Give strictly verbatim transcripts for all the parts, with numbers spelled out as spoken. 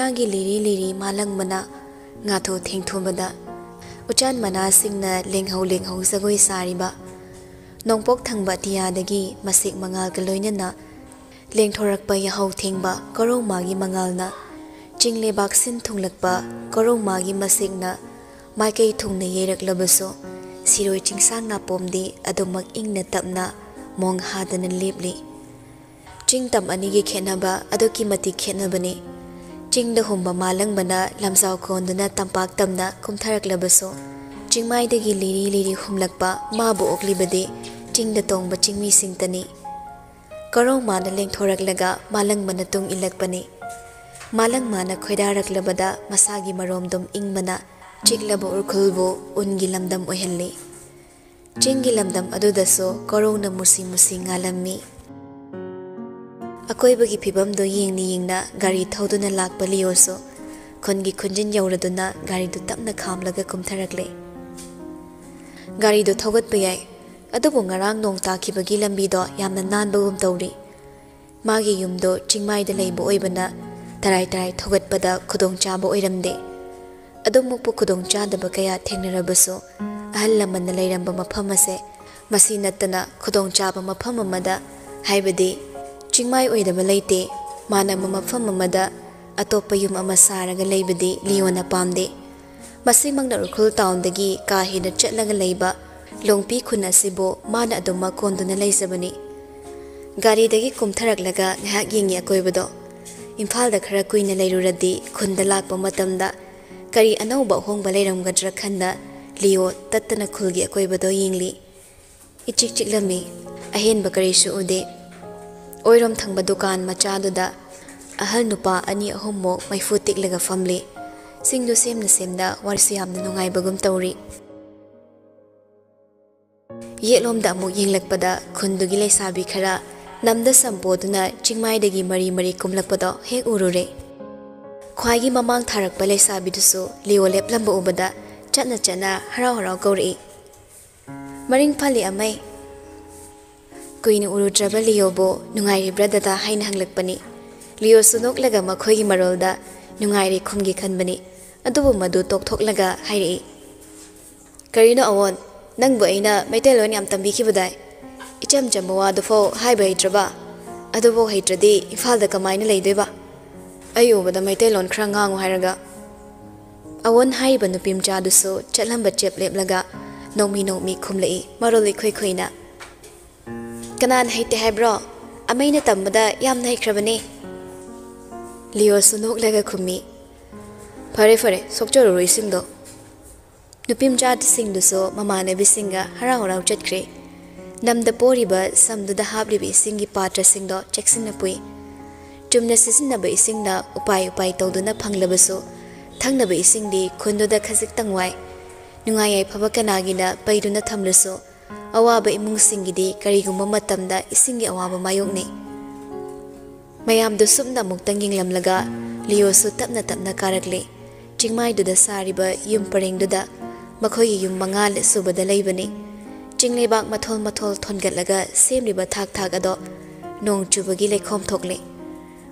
ꯃꯥꯒꯤ ꯂꯤꯔꯤ ꯂꯤꯔꯤ ꯃꯥꯂꯪꯕꯅ ꯉꯥꯊꯨ ꯊꯦꯡꯊꯨꯕꯗ ꯎꯆꯥꯟ ꯃꯅꯥꯁꯤꯡꯅ ꯂꯦꯡꯍꯧ ꯂꯦꯡꯍꯧ ꯖꯒꯣꯏ ꯁꯥꯔꯤꯕ, ꯅꯣꯡꯄꯣꯛ ꯊꯪꯕ ꯑꯇꯤꯌꯥꯗꯒꯤ ꯃꯁꯦꯛ ꯃꯉꯥꯜꯒ ꯂꯣꯏꯅꯅ ꯂꯦꯡꯊꯣꯔꯛꯄ ꯌꯥꯍꯧ ꯊꯦꯡꯕ ꯀꯣꯔꯧꯃꯥꯒꯤ ꯃꯉꯥꯜꯅ, ꯆꯤꯡ ꯂꯩꯕꯥꯛ ꯁꯤꯟ ꯊꯨꯡꯂꯛꯄ ꯀꯣꯔꯧꯃꯥꯒꯤ ꯃꯁꯦꯛꯅ ꯃꯥꯏꯀꯩ ꯊꯨꯡꯅ ꯌꯩꯔꯛꯂꯕꯁꯨ, ꯁꯤꯔꯣꯏ ꯆꯤꯡꯁꯥꯡ ꯅꯥꯄꯣꯝꯗꯤ ꯑꯗꯨꯃꯛ ꯏꯪꯅ ꯇꯞꯅ ꯃꯣꯡ ꯍꯥꯗꯅ ꯂꯦꯞꯂꯤ꯫ ꯆꯤꯡ ꯇꯝ ꯑꯅꯤꯒꯤ ꯈꯦꯠꯅꯕ ꯑꯗꯨꯛꯀꯤ ꯃꯇꯤꯛ ꯈꯦꯠꯅꯕꯅꯤ꯫ ꯆꯤꯡꯗ ꯍꯨꯝꯕ ꯃꯥꯂꯪꯕꯅ ꯂꯝꯖꯥꯎ ꯀꯣꯟꯗꯨꯅ ꯇꯝꯄꯥꯛ ꯇꯝꯅ ꯀꯨꯝꯊꯔꯛꯂꯕꯁꯨ, ꯆꯤꯡꯃꯥꯏꯗꯒꯤ ꯂꯤꯔꯤ ꯂꯤꯔꯤ ꯍꯨꯝꯂꯛꯄ ꯃꯥꯕꯨ ꯑꯣꯛꯂꯤꯕꯗꯤ ꯆꯤꯡꯗ ꯇꯣꯡꯕ ꯆꯤꯡꯃꯤꯁꯤꯡꯇꯅꯤ꯫ ꯀꯣꯔꯧꯃꯥꯅ ꯂꯦꯡꯊꯣꯔꯛꯂꯒ ꯃꯥꯂꯪꯕꯅ ꯇꯨꯡ ꯏꯜꯂꯛꯄꯅꯤ꯫ ꯃꯥꯂꯪꯃꯥꯅ ꯈꯣꯏꯗꯥꯔꯛꯂꯕꯗ ꯃꯁꯥꯒꯤ ꯃꯔꯣꯝꯗꯣꯝ ꯏꯪꯕꯅ ꯆꯤꯛꯂꯕ ꯎꯔꯈꯨꯜꯕꯨ ꯎꯟꯒꯤ ꯂꯝꯗꯝ ꯑꯣꯏꯍꯜꯂꯤ꯫ ꯆꯤꯡꯒꯤ ꯂꯝꯗꯝ ꯑꯗꯨꯗꯁꯨ ꯀꯣꯔꯧꯅ ꯃꯨꯁꯤ ꯃꯨꯁꯤ ꯉꯥꯜꯂꯝꯃꯤ꯫ ꯑꯀꯣꯏꯕꯒꯤ ꯐꯤꯕꯝꯗꯨ ꯌꯦꯡꯅ ꯌꯦꯡꯅ ꯒꯥꯔꯤ ꯊꯧꯗꯨꯅ ꯂꯥꯛꯄ ꯂꯤꯑꯣꯁꯨ ꯈꯨꯟꯒꯤ ꯈꯨꯟꯖꯤꯟ ꯌꯧꯔꯗꯨꯅ ꯒꯥꯔꯤꯗꯨ ꯇꯞꯅ ꯈꯥꯝꯂꯒ ꯀꯨꯝꯊꯔꯛꯂꯦ꯫ ꯒꯥꯔꯤꯗꯨ ꯊꯧꯒꯠꯄ ꯌꯥꯏ, ꯑꯗꯨꯕꯨ ꯉꯔꯥꯡ ꯅꯣꯡ ꯇꯥꯈꯤꯕꯒꯤ ꯂꯝꯕꯤꯗꯣ ꯌꯥꯝꯅ ꯅꯥꯟꯕꯒꯨꯝ ꯇꯧꯔꯤ꯫ ꯃꯥꯒꯤ ꯌꯨꯝꯗꯣ ꯆꯤꯡꯃꯥꯏꯗ ꯂꯩꯕ ꯑꯣꯏꯕꯅ ꯇꯔꯥꯏ ꯇꯔꯥꯏ ꯊꯧꯒꯠꯄꯗ ꯈꯨꯗꯣꯡꯆꯥꯕ ꯑꯣꯏꯔꯝꯗꯦ꯫ ꯑꯗꯨꯃꯛꯄꯨ ꯈꯨꯗꯣꯡꯆꯥꯗꯕ ꯀꯌꯥ ꯊꯦꯡꯅꯔꯕꯁꯨ, ꯑꯍꯜ ꯂꯃꯟꯅ ꯂꯩꯔꯝꯕ ꯃꯐꯝ ꯑꯁꯦ ꯃꯁꯤ ꯅꯠꯇꯅ ꯈꯨꯗꯣꯡꯆꯥꯕ ꯃꯐꯝ ꯑꯃꯗ, ꯍꯥꯏꯕꯗꯤ ꯆꯤꯡꯃꯥꯏ ꯑꯣꯏꯗꯕ ꯂꯩꯇꯦ, ꯃꯥꯟꯅꯕ ꯃꯐꯝ ꯑꯃꯗ ꯑꯇꯣꯞꯄ ꯌꯨꯝ ꯑꯃ ꯁꯥꯔꯒ ꯂꯩꯕꯗꯤ ꯂꯤꯑꯣꯅ ꯄꯥꯝꯗꯦ꯫ ꯃꯁꯤꯃꯛꯅ ꯎꯈ꯭ꯔꯨꯜ ꯇꯥꯎꯟꯗꯒꯤ ꯀꯥ ꯍꯦꯟꯅ ꯆꯠꯂꯒ ꯂꯩꯕ ꯂꯣꯡꯄꯤ ꯈꯨꯟ ꯑꯁꯤꯕꯨ ꯃꯥꯅ ꯑꯗꯨꯃꯛ ꯀꯣꯟꯗꯨꯅ ꯂꯩꯖꯕꯅꯤ꯫ ꯒꯥꯔꯤꯗꯒꯤ ꯀꯨꯝꯊꯔꯛꯂꯒ ꯉꯥꯏꯍꯥꯛ ꯌꯦꯡꯉꯤ ꯑꯀꯣꯏꯕꯗꯣ꯫ ꯏꯝꯐꯥꯜꯗ ꯈꯔ ꯀꯨꯏꯅ ꯂꯩꯔꯨꯔꯗꯤ ꯈꯨꯟꯗ ꯂꯥꯛꯄ ꯃꯇꯝꯗ ꯀꯔꯤ ꯑꯅꯧꯕ ꯑꯍꯣꯡꯕ ꯂꯩꯔꯝꯒꯗ꯭ꯔꯥ ꯈꯟꯅ ꯂꯤꯑꯣ ꯇꯠꯇꯅ ꯈꯨꯜꯒꯤ ꯑꯀꯣꯏꯕꯗꯣ ꯌꯦꯡꯂꯤ꯫ ꯏꯆꯤꯛ ꯆꯤꯛꯂꯝꯃꯤ꯫ ꯑꯍꯦꯟꯕ ꯀꯔꯤꯁꯨ ꯎꯗꯦ꯫ ꯑꯣꯏꯔꯣꯝ ꯊꯪꯕ ꯗꯨꯀꯥꯟ ꯃꯆꯥꯗꯨꯗ ꯑꯍꯜ ꯅꯨꯄꯥ ꯑꯅꯤ ꯑꯍꯨꯝꯃꯨꯛ ꯃꯩꯐꯨ ꯇꯤꯛꯂꯒ ꯐꯝꯂꯤ꯫ ꯁꯤꯡꯗꯨ ꯁꯦꯝꯅ ꯁꯦꯝꯅ ꯋꯥꯔꯤꯁꯨ ꯌꯥꯝꯅ ꯅꯨꯡꯉꯥꯏꯕꯒꯨꯝ ꯇꯧꯔꯤ꯫ ꯌꯦꯠꯂꯣꯝꯗ ꯑꯃꯨꯛ ꯌꯦꯡꯂꯛꯄꯗ ꯈꯨꯟꯗꯨꯒꯤ ꯂꯩꯁꯥꯕꯤ ꯈꯔ ꯅꯝꯗ ꯁꯝꯄꯣꯗꯨꯅ ꯆꯤꯡꯃꯥꯏꯗꯒꯤ ꯃꯔꯤ ꯃꯔꯤ ꯀꯨꯝꯂꯛꯄꯗꯣ ꯍꯦꯛ ꯎꯔꯨꯔꯦ꯫ ꯈ꯭ꯋꯥꯏꯒꯤ ꯃꯃꯥꯡ ꯊꯥꯔꯛꯄ ꯂꯩꯁꯥꯕꯤꯗꯨꯁꯨ ꯂꯤꯑꯣ ꯂꯦꯞꯂꯝꯕ ꯎꯕꯗ ꯆꯠꯅ ꯆꯠꯅ ꯍꯔꯥꯎ ꯍꯔꯥꯎ ꯀꯧꯔꯛꯏ, "ꯃꯔꯤꯡ ꯐꯥꯜꯂꯤ ꯑꯃꯩ!" ꯀꯨꯏꯅ ꯎꯔꯨꯗ꯭ꯔꯕ ꯂꯤꯑꯣꯕꯨ "ꯅꯨꯡꯉꯥꯏꯔꯤꯕ꯭ꯔꯥ ꯗꯗꯥ?" ꯍꯥꯏꯅ ꯍꯪꯂꯛꯄꯅꯤ꯫ ꯂꯤꯑꯣꯁꯨ ꯅꯣꯛꯂꯒ ꯃꯈꯣꯏꯒꯤ ꯃꯔꯣꯜꯗ ꯅꯨꯡꯉꯥꯏꯔꯦ ꯈꯨꯝꯒꯦ ꯈꯟꯕꯅꯤ, ꯑꯗꯨꯕꯨ ꯃꯗꯨ ꯇꯣꯛꯊꯣꯛꯂꯒ ꯍꯥꯏꯔꯛꯏ, "ꯀꯔꯤꯅꯣ ꯑꯋꯣꯟ, ꯅꯪꯕꯨ ꯑꯩꯅ ꯃꯩꯇꯩꯂꯣꯟ ꯌꯥꯝ ꯇꯝꯕꯤꯈꯤꯕꯗꯥꯏ? ꯏꯆꯝ ꯆꯝꯕ ꯋꯥꯗꯨꯐꯥꯎ ꯍꯥꯏꯕ ꯍꯩꯇ꯭ꯔꯕ? ꯑꯗꯨꯐꯥꯎ ꯍꯩꯇ꯭ꯔꯗꯤ ꯏꯝꯐꯥꯜꯗ ꯀꯃꯥꯏꯅ ꯂꯩꯗꯣꯏꯕ? ꯑꯩ ꯎꯕꯗ ꯃꯩꯇꯩꯂꯣꯟ ꯈꯔ ꯉꯥꯡꯉꯨ ꯍꯥꯏꯔꯒ?" ꯑꯋꯣꯟ ꯍꯥꯏꯔꯤꯕ ꯅꯨꯄꯤ ꯃꯆꯥꯗꯨꯁꯨ ꯆꯠꯂꯝꯕ ꯆꯦꯞ ꯂꯦꯞꯂꯒ ꯅꯣꯡꯃꯤ ꯅꯣꯡꯃꯤ ꯈꯨꯝꯂꯛꯏ, ꯃꯔꯣꯜ ꯏꯈꯣꯏ ꯈꯣꯏꯅ꯫ "ꯀꯅꯥꯅ ꯍꯩꯇꯦ ꯍꯥꯏꯕ꯭ꯔꯣ? ꯑꯃꯩꯅ ꯇꯝꯕꯗ ꯌꯥꯝꯅ ꯍꯩꯈ꯭ꯔꯕꯅꯦ꯫" ꯂꯤꯌꯣꯁꯨ ꯅꯣꯛꯂꯒ ꯈꯨꯝꯃꯤ, "ꯐꯔꯦ ꯐꯔꯦ, ꯁꯣꯛꯆꯔꯨꯔꯣ ꯏꯁꯤꯡꯗꯣ꯫" ꯅꯨꯄꯤ ꯃꯆꯥꯁꯤꯡꯗꯨꯁꯨ ꯃꯃꯥꯟꯅꯕꯤꯁꯤꯡꯒ ꯍꯔꯥꯎ ꯍꯔꯥꯎ ꯆꯠꯈ꯭ꯔꯦ꯫ ꯅꯝꯗ ꯄꯣꯔꯤꯕ ꯁꯝꯗꯨꯗ ꯍꯥꯞꯂꯤꯕ ꯏꯁꯤꯡꯒꯤ ꯄꯥꯇ꯭ꯔꯁꯤꯡꯗꯣ ꯆꯦꯛꯁꯤꯟꯅ ꯄꯨꯏ꯫ ꯆꯨꯝꯅ ꯁꯤꯖꯤꯟꯅꯕ ꯏꯁꯤꯡꯅ ꯎꯄꯥꯏ ꯎꯄꯥꯏ ꯇꯧꯗꯨꯅ ꯐꯪꯂꯕꯁꯨ, ꯊꯛꯅꯕ ꯏꯁꯤꯡꯗꯤ ꯈꯨꯟꯗꯨꯗ ꯈꯖꯤꯛꯇꯪ ꯋꯥꯏ꯫ ꯅꯨꯡꯉꯥꯏ ꯌꯥꯏꯐꯕ ꯀꯅꯥꯒꯤꯅ ꯄꯩꯗꯨꯅ ꯊꯝꯂꯁꯨ, ꯑꯋꯥꯕ ꯏꯃꯨꯡꯁꯤꯡꯒꯤꯗꯤ ꯀꯔꯤꯒꯨꯝꯕ ꯃꯇꯝꯗ ꯏꯁꯤꯡꯒꯤ ꯑꯋꯥꯕ ꯃꯥꯌꯣꯛꯅꯩ꯫ ꯃꯌꯥꯝꯗꯨ ꯁꯨꯞꯅ ꯑꯃꯨꯛꯇꯪ ꯌꯦꯡꯂꯝꯂꯒ ꯂꯤꯌꯣꯁꯨ ꯇꯞꯅ ꯇꯞꯅ ꯀꯥꯔꯛꯂꯦ꯫ ꯆꯤꯡꯃꯥꯏꯗꯨꯗ ꯁꯥꯔꯤꯕ ꯌꯨꯝ ꯄꯔꯦꯡꯗꯨꯗ ꯃꯈꯣꯏꯒꯤ ꯌꯨꯝ ꯃꯉꯥ ꯁꯨꯕꯗ ꯂꯩꯕꯅꯤ꯫ ꯆꯤꯡ ꯂꯩꯕꯥꯛ ꯃꯊꯣꯜ ꯃꯊꯣꯜ ꯊꯣꯟꯒꯠꯂꯒ ꯁꯦꯝꯂꯤꯕ ꯊꯥꯛ ꯊꯥꯛ ꯑꯗꯣ ꯅꯣꯡ ꯆꯨꯕꯒꯤ ꯂꯩꯈꯣꯝ ꯊꯣꯛꯂꯦ꯫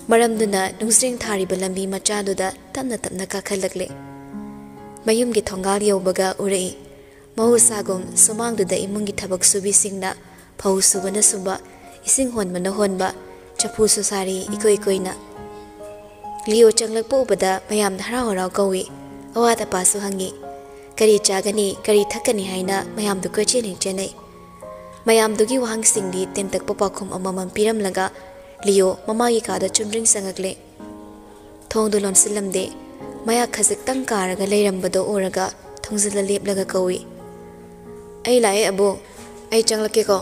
ꯃꯔꯝꯗꯨꯅ ꯅꯨꯡꯖ꯭ꯔꯦꯡ ꯊꯥꯔꯤꯕ ꯂꯝꯕꯤ ꯃꯆꯥꯗꯨꯗ ꯇꯞꯅ ꯇꯞꯅ ꯀꯥꯈꯠꯂꯛꯂꯦ꯫ ꯃꯌꯨꯝꯒꯤ ꯊꯣꯡꯒꯥꯜ ꯌꯧꯕꯒ ꯎꯔꯛꯏ꯫ ꯃꯍꯧꯁꯥꯒꯨꯝ ꯁꯨꯃꯥꯡꯗꯨꯗ ꯏꯃꯨꯡꯒꯤ ꯊꯕꯛ ꯁꯨꯕꯤꯁꯤꯡꯅ ꯐꯧ ꯁꯨꯕꯅ ꯁꯨꯕ, ꯏꯁꯤꯡ ꯍꯣꯟꯕꯅ ꯍꯣꯟꯕ, ꯆꯐꯨꯁꯨ ꯁꯥꯔꯤ ꯏꯀꯣꯏ ꯀꯣꯏꯅ꯫ ꯂꯤꯌꯣ ꯆꯪꯂꯛꯄ ꯎꯕꯗ ꯃꯌꯥꯝꯅ ꯍꯔꯥꯎ ꯍꯔꯥꯎ ꯀꯧꯏ꯫ ꯑꯋꯥꯠ ꯑꯄꯥꯁꯨ ꯍꯪꯉꯤ꯫ ꯀꯔꯤ ꯆꯥꯒꯅꯤ, ꯀꯔꯤ ꯊꯛꯀꯅꯤ ꯍꯥꯏꯅ ꯃꯌꯥꯝꯗꯨ ꯀꯣꯏꯆꯦꯟ ꯍꯦꯛ ꯆꯦꯟꯅꯩ꯫ ꯃꯌꯥꯝꯗꯨꯒꯤ ꯋꯥꯍꯪꯁꯤꯡꯗꯤ ꯇꯦꯟꯇꯛꯄ ꯄꯥꯎꯈꯨꯝ ꯑꯃꯃꯝ ꯄꯤꯔꯝꯂꯒ ꯂꯤꯌꯣ ꯃꯃꯥꯒꯤ ꯀꯥꯗ ꯆꯨꯝꯗ꯭ꯔꯤꯡ ꯆꯪꯉꯛꯂꯦ꯫ ꯊꯣꯡꯗꯨ ꯂꯣꯟꯁꯤꯜꯂꯝꯗꯦ꯫ ꯃꯌꯥ ꯈꯖꯤꯛꯇꯪ ꯀꯥꯔꯒ ꯂꯩꯔꯝꯕꯗꯣ ꯎꯔꯒ ꯊꯣꯡꯖꯤꯜꯗ ꯂꯦꯞꯂꯒ ꯀꯧꯏ, "ꯑꯩ ꯂꯥꯛꯑꯦ ꯑꯕꯣꯛ, ꯑꯩ ꯆꯪꯂꯛꯀꯦꯀꯣ꯫"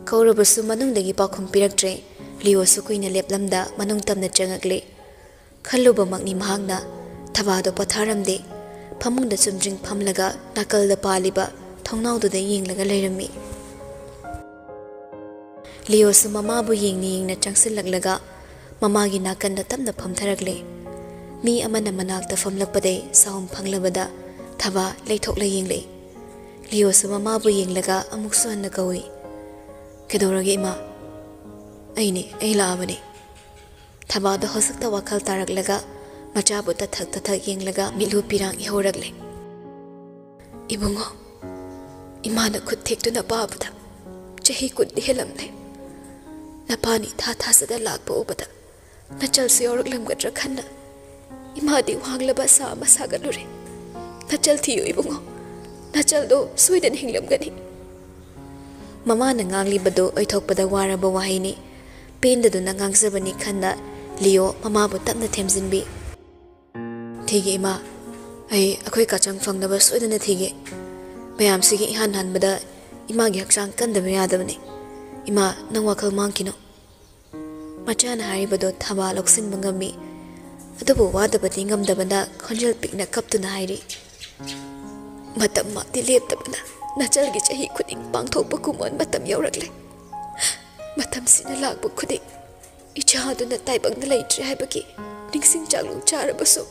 ꯀꯧꯔꯕꯁꯨ ꯃꯅꯨꯡꯗꯒꯤ ꯄꯥꯎꯈꯨꯝ ꯄꯤꯔꯛꯇ꯭ꯔꯦ꯫ ꯂꯤꯌꯣꯁꯨ ꯀꯨꯏꯅ ꯂꯦꯞꯂꯝꯗ ꯃꯅꯨꯡ ꯇꯝꯅ ꯆꯪꯉꯛꯂꯦ꯫ ꯈꯜꯂꯨꯕꯃꯛꯅꯤ ꯃꯍꯥꯛꯅ꯫ ꯊꯕꯥꯗꯣ ꯄꯣꯊꯥꯔꯝꯗꯦ꯫ ꯐꯃꯨꯡꯗ ꯆꯨꯝꯗ꯭ꯔꯤꯡ ꯐꯝꯂꯒ ꯅꯥꯀꯜꯗ ꯄꯥꯜꯂꯤꯕ ꯊꯣꯡꯅꯥꯎꯗꯨꯗ ꯌꯦꯡꯂꯒ ꯂꯩꯔꯝꯃꯤ꯫ ꯂꯤꯌꯣꯁꯨ ꯃꯃꯥꯕꯨ ꯌꯦꯡꯅ ꯌꯦꯡꯅ ꯆꯪꯁꯤꯜꯂꯛꯂꯒ ꯃꯃꯥꯒꯤ ꯅꯥꯀꯟꯗ ꯇꯞꯅ ꯐꯝꯊꯔꯛꯂꯦ꯫ ꯃꯤ ꯑꯃꯅ ꯃꯅꯥꯛꯇ ꯐꯝꯂꯛꯄꯗꯩ ꯁꯥꯍꯨꯝ ꯐꯪꯂꯕꯗ ꯊꯕꯥ ꯂꯩꯊꯣꯛꯂ ꯌꯦꯡꯂꯛꯏ꯫ ꯂꯤꯌꯣꯁꯨ ꯃꯃꯥꯕꯨ ꯌꯦꯡꯂꯒ ꯑꯃꯨꯛꯁꯨ ꯍꯟꯅ ꯀꯧꯏ, "ꯀꯩꯗꯧꯔꯒꯦ ꯏꯃꯥ?" "ꯑꯩꯅꯦ, ꯑꯩ ꯂꯥꯛꯑꯕꯅꯦ꯫" ꯊꯕꯥꯗꯣ ꯍꯧꯖꯤꯛꯇ ꯋꯥꯈꯜ ꯇꯥꯔꯛꯂꯒ ꯃꯆꯥꯕꯨ ꯇꯊꯛ ꯇꯊꯛ ꯌꯦꯡꯂꯒ ꯃꯤꯠꯂꯨ ꯄꯤꯔꯥꯡ ꯏꯍꯧꯔꯛꯂꯦ꯫ "ꯏꯕꯨꯡꯉꯣ, ꯏꯃꯥꯅ ꯈꯨꯠ ꯊꯦꯛꯇꯨꯅ ꯄꯥꯕꯗ ꯆꯍꯤ ꯀꯨꯟꯗꯤ ꯍꯦꯜꯂꯝꯂꯦ꯫ ꯅꯄꯥꯅ ꯏꯊꯥ ꯊꯥꯖꯗ ꯂꯥꯛꯄ ꯎꯕꯗ ꯅꯆꯜꯁꯨ ꯌꯥꯎꯔꯛꯂꯝꯒꯗ꯭ꯔꯥ ꯈꯟꯅ ꯏꯃꯥꯗꯤ ꯋꯥꯡꯂꯕ ꯑꯁꯥ ꯑꯃ ꯁꯥꯒꯠꯂꯨꯔꯦ꯫ ꯅꯆꯜ ꯊꯤꯌꯨ ꯏꯕꯨꯡꯉꯣ, ꯅꯆꯜꯗꯣ ꯁꯣꯏꯗꯅ ꯍꯤꯡꯂꯝꯒꯅꯤ꯫" ꯃꯃꯥꯅ ꯉꯥꯡꯂꯤꯕꯗꯨ ꯑꯣꯏꯊꯣꯛꯄꯗ ꯋꯥꯔꯕ ꯋꯥꯍꯩꯅꯤ꯫ ꯄꯦꯟꯗꯗꯨꯅ ꯉꯥꯡꯖꯕꯅꯤ ꯈꯟꯅ ꯂꯤꯌꯣ ꯃꯃꯥꯕꯨ ꯇꯞꯅ ꯊꯦꯝꯖꯤꯟꯕꯤ꯫ "ꯊꯤꯒꯦ ꯏꯃꯥ, ꯑꯩ ꯑꯩꯈꯣꯏ ꯀꯥꯆꯪ ꯐꯪꯅꯕ ꯁꯣꯏꯗꯅ ꯊꯤꯒꯦ꯫ ꯃꯌꯥꯝꯁꯤꯒꯤ ꯏꯍꯥꯟ ꯍꯥꯟꯕꯗ ꯏꯃꯥꯒꯤ ꯍꯛꯆꯥꯡ ꯀꯟꯗꯕ ꯌꯥꯗꯕꯅꯤ꯫ ꯏꯃꯥ, ꯅꯪ ꯋꯥꯈꯜ ꯃꯥꯡꯈꯤꯅꯨ꯫" ꯃꯆꯥꯅ ꯍꯥꯏꯔꯤꯕꯗꯣ ꯊꯕꯥ ꯂꯧꯁꯤꯟꯕ ꯉꯝꯃꯤ꯫ ꯑꯗꯨꯕꯨ ꯋꯥꯗꯕꯗꯤ ꯉꯝꯗꯕꯅ ꯈꯣꯟꯖꯦꯜ ꯄꯤꯛꯅ ꯀꯞꯇꯨꯅ ꯍꯥꯏꯔꯤ, "ꯃꯇꯝꯃꯛꯇꯤ ꯂꯦꯞꯇꯕꯅ ꯅꯆꯜꯒꯤ ꯆꯍꯤ ꯈꯨꯗꯤꯡ ꯄꯥꯡꯊꯣꯛꯄ ꯀꯨꯝꯑꯣꯟ ꯃꯇꯝ ꯌꯧꯔꯛꯂꯦ꯫ ꯃꯇꯝꯁꯤꯅ ꯂꯥꯛꯄ ꯈꯨꯗꯤꯡ ꯏꯆꯥ ꯑꯗꯨꯅ ꯇꯥꯏꯕꯪꯗ ꯂꯩꯇ꯭ꯔꯦ ꯍꯥꯏꯕꯒꯤ ꯅꯤꯡꯁꯤꯡ ꯆꯥꯛꯂꯨꯡ ꯆꯥꯔꯕꯁꯨ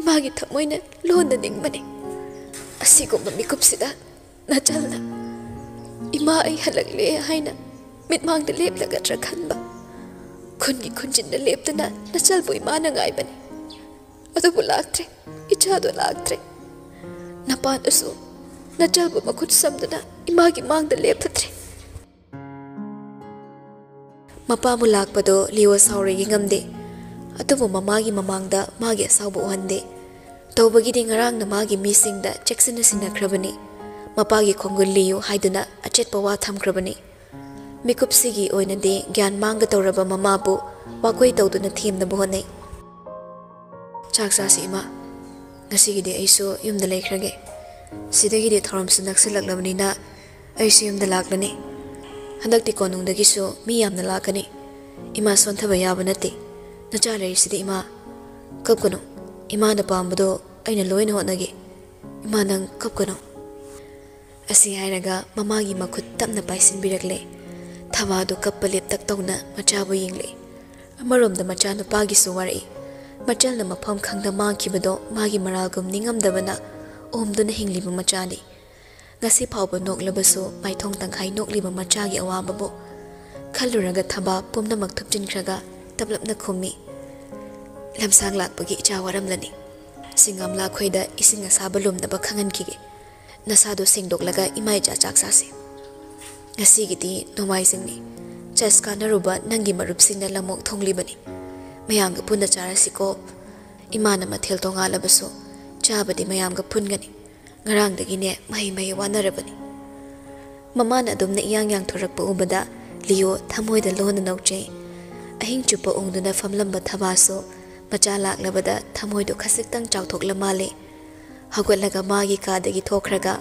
ꯏꯃꯥꯒꯤ ꯊꯃꯣꯏꯅ ꯂꯣꯟꯅ ꯅꯤꯡꯕꯅꯤ꯫ ꯑꯁꯤꯒꯨꯝꯕ ꯃꯤꯀꯨꯞꯁꯤꯗ ꯅꯆꯜꯅ ꯏꯃꯥ ꯑꯩ ꯍꯜꯂꯛꯂꯦ ꯍꯥꯏꯅ ꯃꯤꯠꯃꯥꯡꯗ ꯂꯦꯞꯂꯒꯗ꯭ꯔꯥ ꯈꯟꯕ꯫ ꯈꯨꯟꯒꯤ ꯈꯨꯟꯖꯤꯟꯗ ꯂꯦꯞꯇꯨꯅ ꯅꯆꯜꯕꯨ ꯏꯃꯥꯅ ꯉꯥꯏꯕꯅꯤ꯫ ꯑꯗꯨꯕꯨ ꯂꯥꯛꯇ꯭ꯔꯦ, ꯏꯆꯥꯗꯣ ꯂꯥꯛꯇ꯭ꯔꯦ꯫ ꯅꯄꯥꯗꯨꯁꯨ ꯅꯆꯜꯕꯨ ꯃꯈꯨꯠ ꯁꯝꯗꯨꯅ ꯏꯃꯥꯒꯤ ꯃꯥꯡꯗ ꯂꯦꯞꯂꯗ꯭ꯔꯦ꯫" ꯃꯄꯥꯕꯨ ꯂꯥꯛꯄꯗꯣ ꯂꯤꯌꯣ ꯁꯥꯎꯔꯣꯏꯒꯦ ꯉꯝꯗꯦ꯫ ꯑꯗꯨꯕꯨ ꯃꯃꯥꯒꯤ ꯃꯃꯥꯡꯗ ꯃꯥꯒꯤ ꯑꯁꯥꯎꯕ ꯎꯍꯟꯗꯦ꯫ ꯇꯧꯕꯒꯤꯗꯤ ꯉꯔꯥꯡꯅ ꯃꯥꯒꯤ ꯃꯤꯁꯤꯡꯗ ꯆꯦꯛꯁꯤꯟꯅ ꯁꯤꯟꯅꯈ꯭ꯔꯕꯅꯤ꯫ ꯃꯄꯥꯒꯤ ꯈꯣꯡꯒꯨꯜ ꯂꯤꯌꯨ ꯍꯥꯏꯗꯨꯅ ꯑꯆꯦꯠꯄ ꯋꯥ ꯊꯝꯈ꯭ꯔꯕꯅꯤ꯫ ꯃꯤꯀꯨꯞꯁꯤꯒꯤ ꯑꯣꯏꯅꯗꯤ ꯒ꯭ꯌꯥꯟ ꯃꯥꯡꯒ ꯇꯧꯔꯕ ꯃꯃꯥꯕꯨ ꯋꯥꯀꯣꯏ ꯇꯧꯗꯨꯅ ꯊꯦꯝꯅꯕ ꯍꯣꯠꯅꯩ꯫ "ꯆꯥꯛ ꯆꯥꯁꯤ ꯏꯃꯥ꯫ ꯉꯁꯤꯒꯤꯗꯤ ꯑꯩꯁꯨ ꯌꯨꯝꯗ ꯂꯩꯈ꯭ꯔꯒꯦ꯫ ꯁꯤꯗꯒꯤꯗꯤ ꯊꯧꯔꯝꯁꯨ ꯅꯛꯁꯤꯜꯂꯛꯂꯕꯅꯤꯅ ꯑꯩꯁꯨ ꯌꯨꯝꯗ ꯂꯥꯛꯂꯅꯤ꯫ ꯍꯟꯗꯛꯇꯤ ꯀꯣꯅꯨꯡꯗꯒꯤꯁꯨ ꯃꯤ ꯌꯥꯝꯅ ꯂꯥꯛꯀꯅꯤ꯫ ꯏꯃꯥ ꯁꯣꯟꯊꯕ ꯌꯥꯕ ꯅꯠꯇꯦ꯫ ꯅꯆꯥ ꯂꯩꯔꯤꯁꯤꯗꯤ ꯏꯃꯥ꯫ ꯀꯞꯀꯅꯨ꯫ ꯏꯃꯥꯅ ꯄꯥꯝꯕꯗꯣ ꯑꯩꯅ ꯂꯣꯏꯅ ꯍꯣꯠꯅꯒꯦ꯫ ꯏꯃꯥ, ꯅꯪ ꯀꯞꯀꯅꯨ꯫" ꯑꯁꯤ ꯍꯥꯏꯔꯒ ꯃꯃꯥꯒꯤ ꯃꯈꯨꯠ ꯇꯞꯅ ꯄꯥꯏꯁꯤꯟꯕꯤꯔꯛꯂꯦ꯫ ꯊꯕꯥꯗꯨ ꯀꯞꯄ ꯂꯦꯞꯇꯛ ꯇꯧꯅ ꯃꯆꯥꯕꯨ ꯌꯦꯡꯂꯦ꯫ ꯑꯃꯔꯣꯝꯗ ꯃꯆꯥꯅꯨꯄꯥꯒꯤꯁꯨ ꯋꯥꯔꯛꯏ꯫ ꯃꯆꯜꯅ ꯃꯐꯝ ꯈꯪꯗ ꯃꯥꯡꯈꯤꯕꯗꯣ ꯃꯥꯒꯤ ꯃꯔꯥꯜꯒꯨꯝ ꯅꯤꯡꯉꯝꯗꯕꯅ ꯑꯣꯝꯗꯨꯅ ꯍꯤꯡꯂꯤꯕ ꯃꯆꯥꯅꯤ꯫ ꯉꯁꯤ ꯐꯥꯎꯕ ꯅꯣꯛꯂꯕꯁꯨ ꯃꯥꯏꯊꯣꯡ ꯇꯪꯈꯥꯏ ꯅꯣꯛꯂꯤꯕ ꯃꯆꯥꯒꯤ ꯑꯋꯥꯕꯕꯨ ꯈꯜꯂꯨꯔꯒ ꯊꯕꯥ ꯄꯨꯝꯅꯃꯛ ꯊꯨꯞꯆꯤꯟꯈ꯭ꯔꯒ ꯇꯞꯂꯞꯅ ꯈꯨꯝꯃꯤ, ꯂꯝꯁꯥꯡ ꯂꯥꯛꯄꯒꯤ ꯏꯆꯥ ꯋꯥꯔꯝꯂꯅꯤ꯫ ꯁꯤꯡꯒꯥꯝꯂꯥ ꯈꯣꯏꯗ ꯏꯁꯤꯡ ꯑꯁꯥꯕ ꯂꯨꯝꯅꯕ ꯈꯪꯍꯟꯈꯤꯒꯦ꯫ ꯅꯁꯥꯗꯣ ꯁꯦꯡꯗꯣꯛꯂꯒ ꯏꯃꯥ ꯏꯆꯥ ꯆꯥꯛ ꯆꯥꯁꯤ꯫ ꯉꯁꯤꯒꯤꯗꯤ ꯅꯣꯡꯃꯥꯏꯖꯤꯡꯅꯤ꯫ ꯆꯔꯆ ꯀꯥꯟꯅꯔꯨꯕ ꯅꯪꯒꯤ ꯃꯔꯨꯞꯁꯤꯡꯅ ꯂꯝꯑꯣꯛ ꯊꯣꯡꯂꯤꯕꯅꯤ꯫ ꯃꯌꯥꯝꯒ ꯄꯨꯟꯅ ꯆꯥꯔꯁꯤꯀꯣ꯫ ꯏꯃꯥꯅ ꯃꯊꯦꯜ ꯇꯣꯉꯥꯜꯂꯕꯁꯨ ꯆꯥꯕꯗꯤ ꯃꯌꯥꯝꯒ ꯄꯨꯟꯒꯅꯤ꯫ ꯉꯔꯥꯡꯗꯒꯤꯅꯦ ꯃꯍꯩ ꯃꯍꯩ ꯋꯥꯅꯔꯕꯅꯤ꯫ ꯃꯃꯥꯅ ꯑꯗꯨꯝꯅ ꯏꯌꯥꯡ ꯌꯥꯡꯊꯣꯔꯛꯄ ꯎꯕꯗ ꯂꯤꯌꯣ ꯊꯃꯣꯏꯗ ꯂꯣꯟꯅ ꯅꯣꯛꯆꯩ꯫ ꯑꯍꯤꯡ ꯆꯨꯞꯄ ꯎꯪꯗꯨꯅ ꯐꯝꯂꯝꯕ ꯊꯕꯥꯁꯨ ꯃꯆꯥ ꯂꯥꯛꯂꯕꯗ ꯊꯃꯣꯏꯗꯣ ꯈꯖꯤꯛꯇꯪ ꯆꯥꯎꯊꯣꯛꯂ ꯃꯥꯜꯂꯦ꯫ ꯍꯧꯒꯠꯂꯒ ꯃꯥꯒꯤ ꯀꯥꯗꯒꯤ ꯊꯣꯛꯈ꯭ꯔꯒ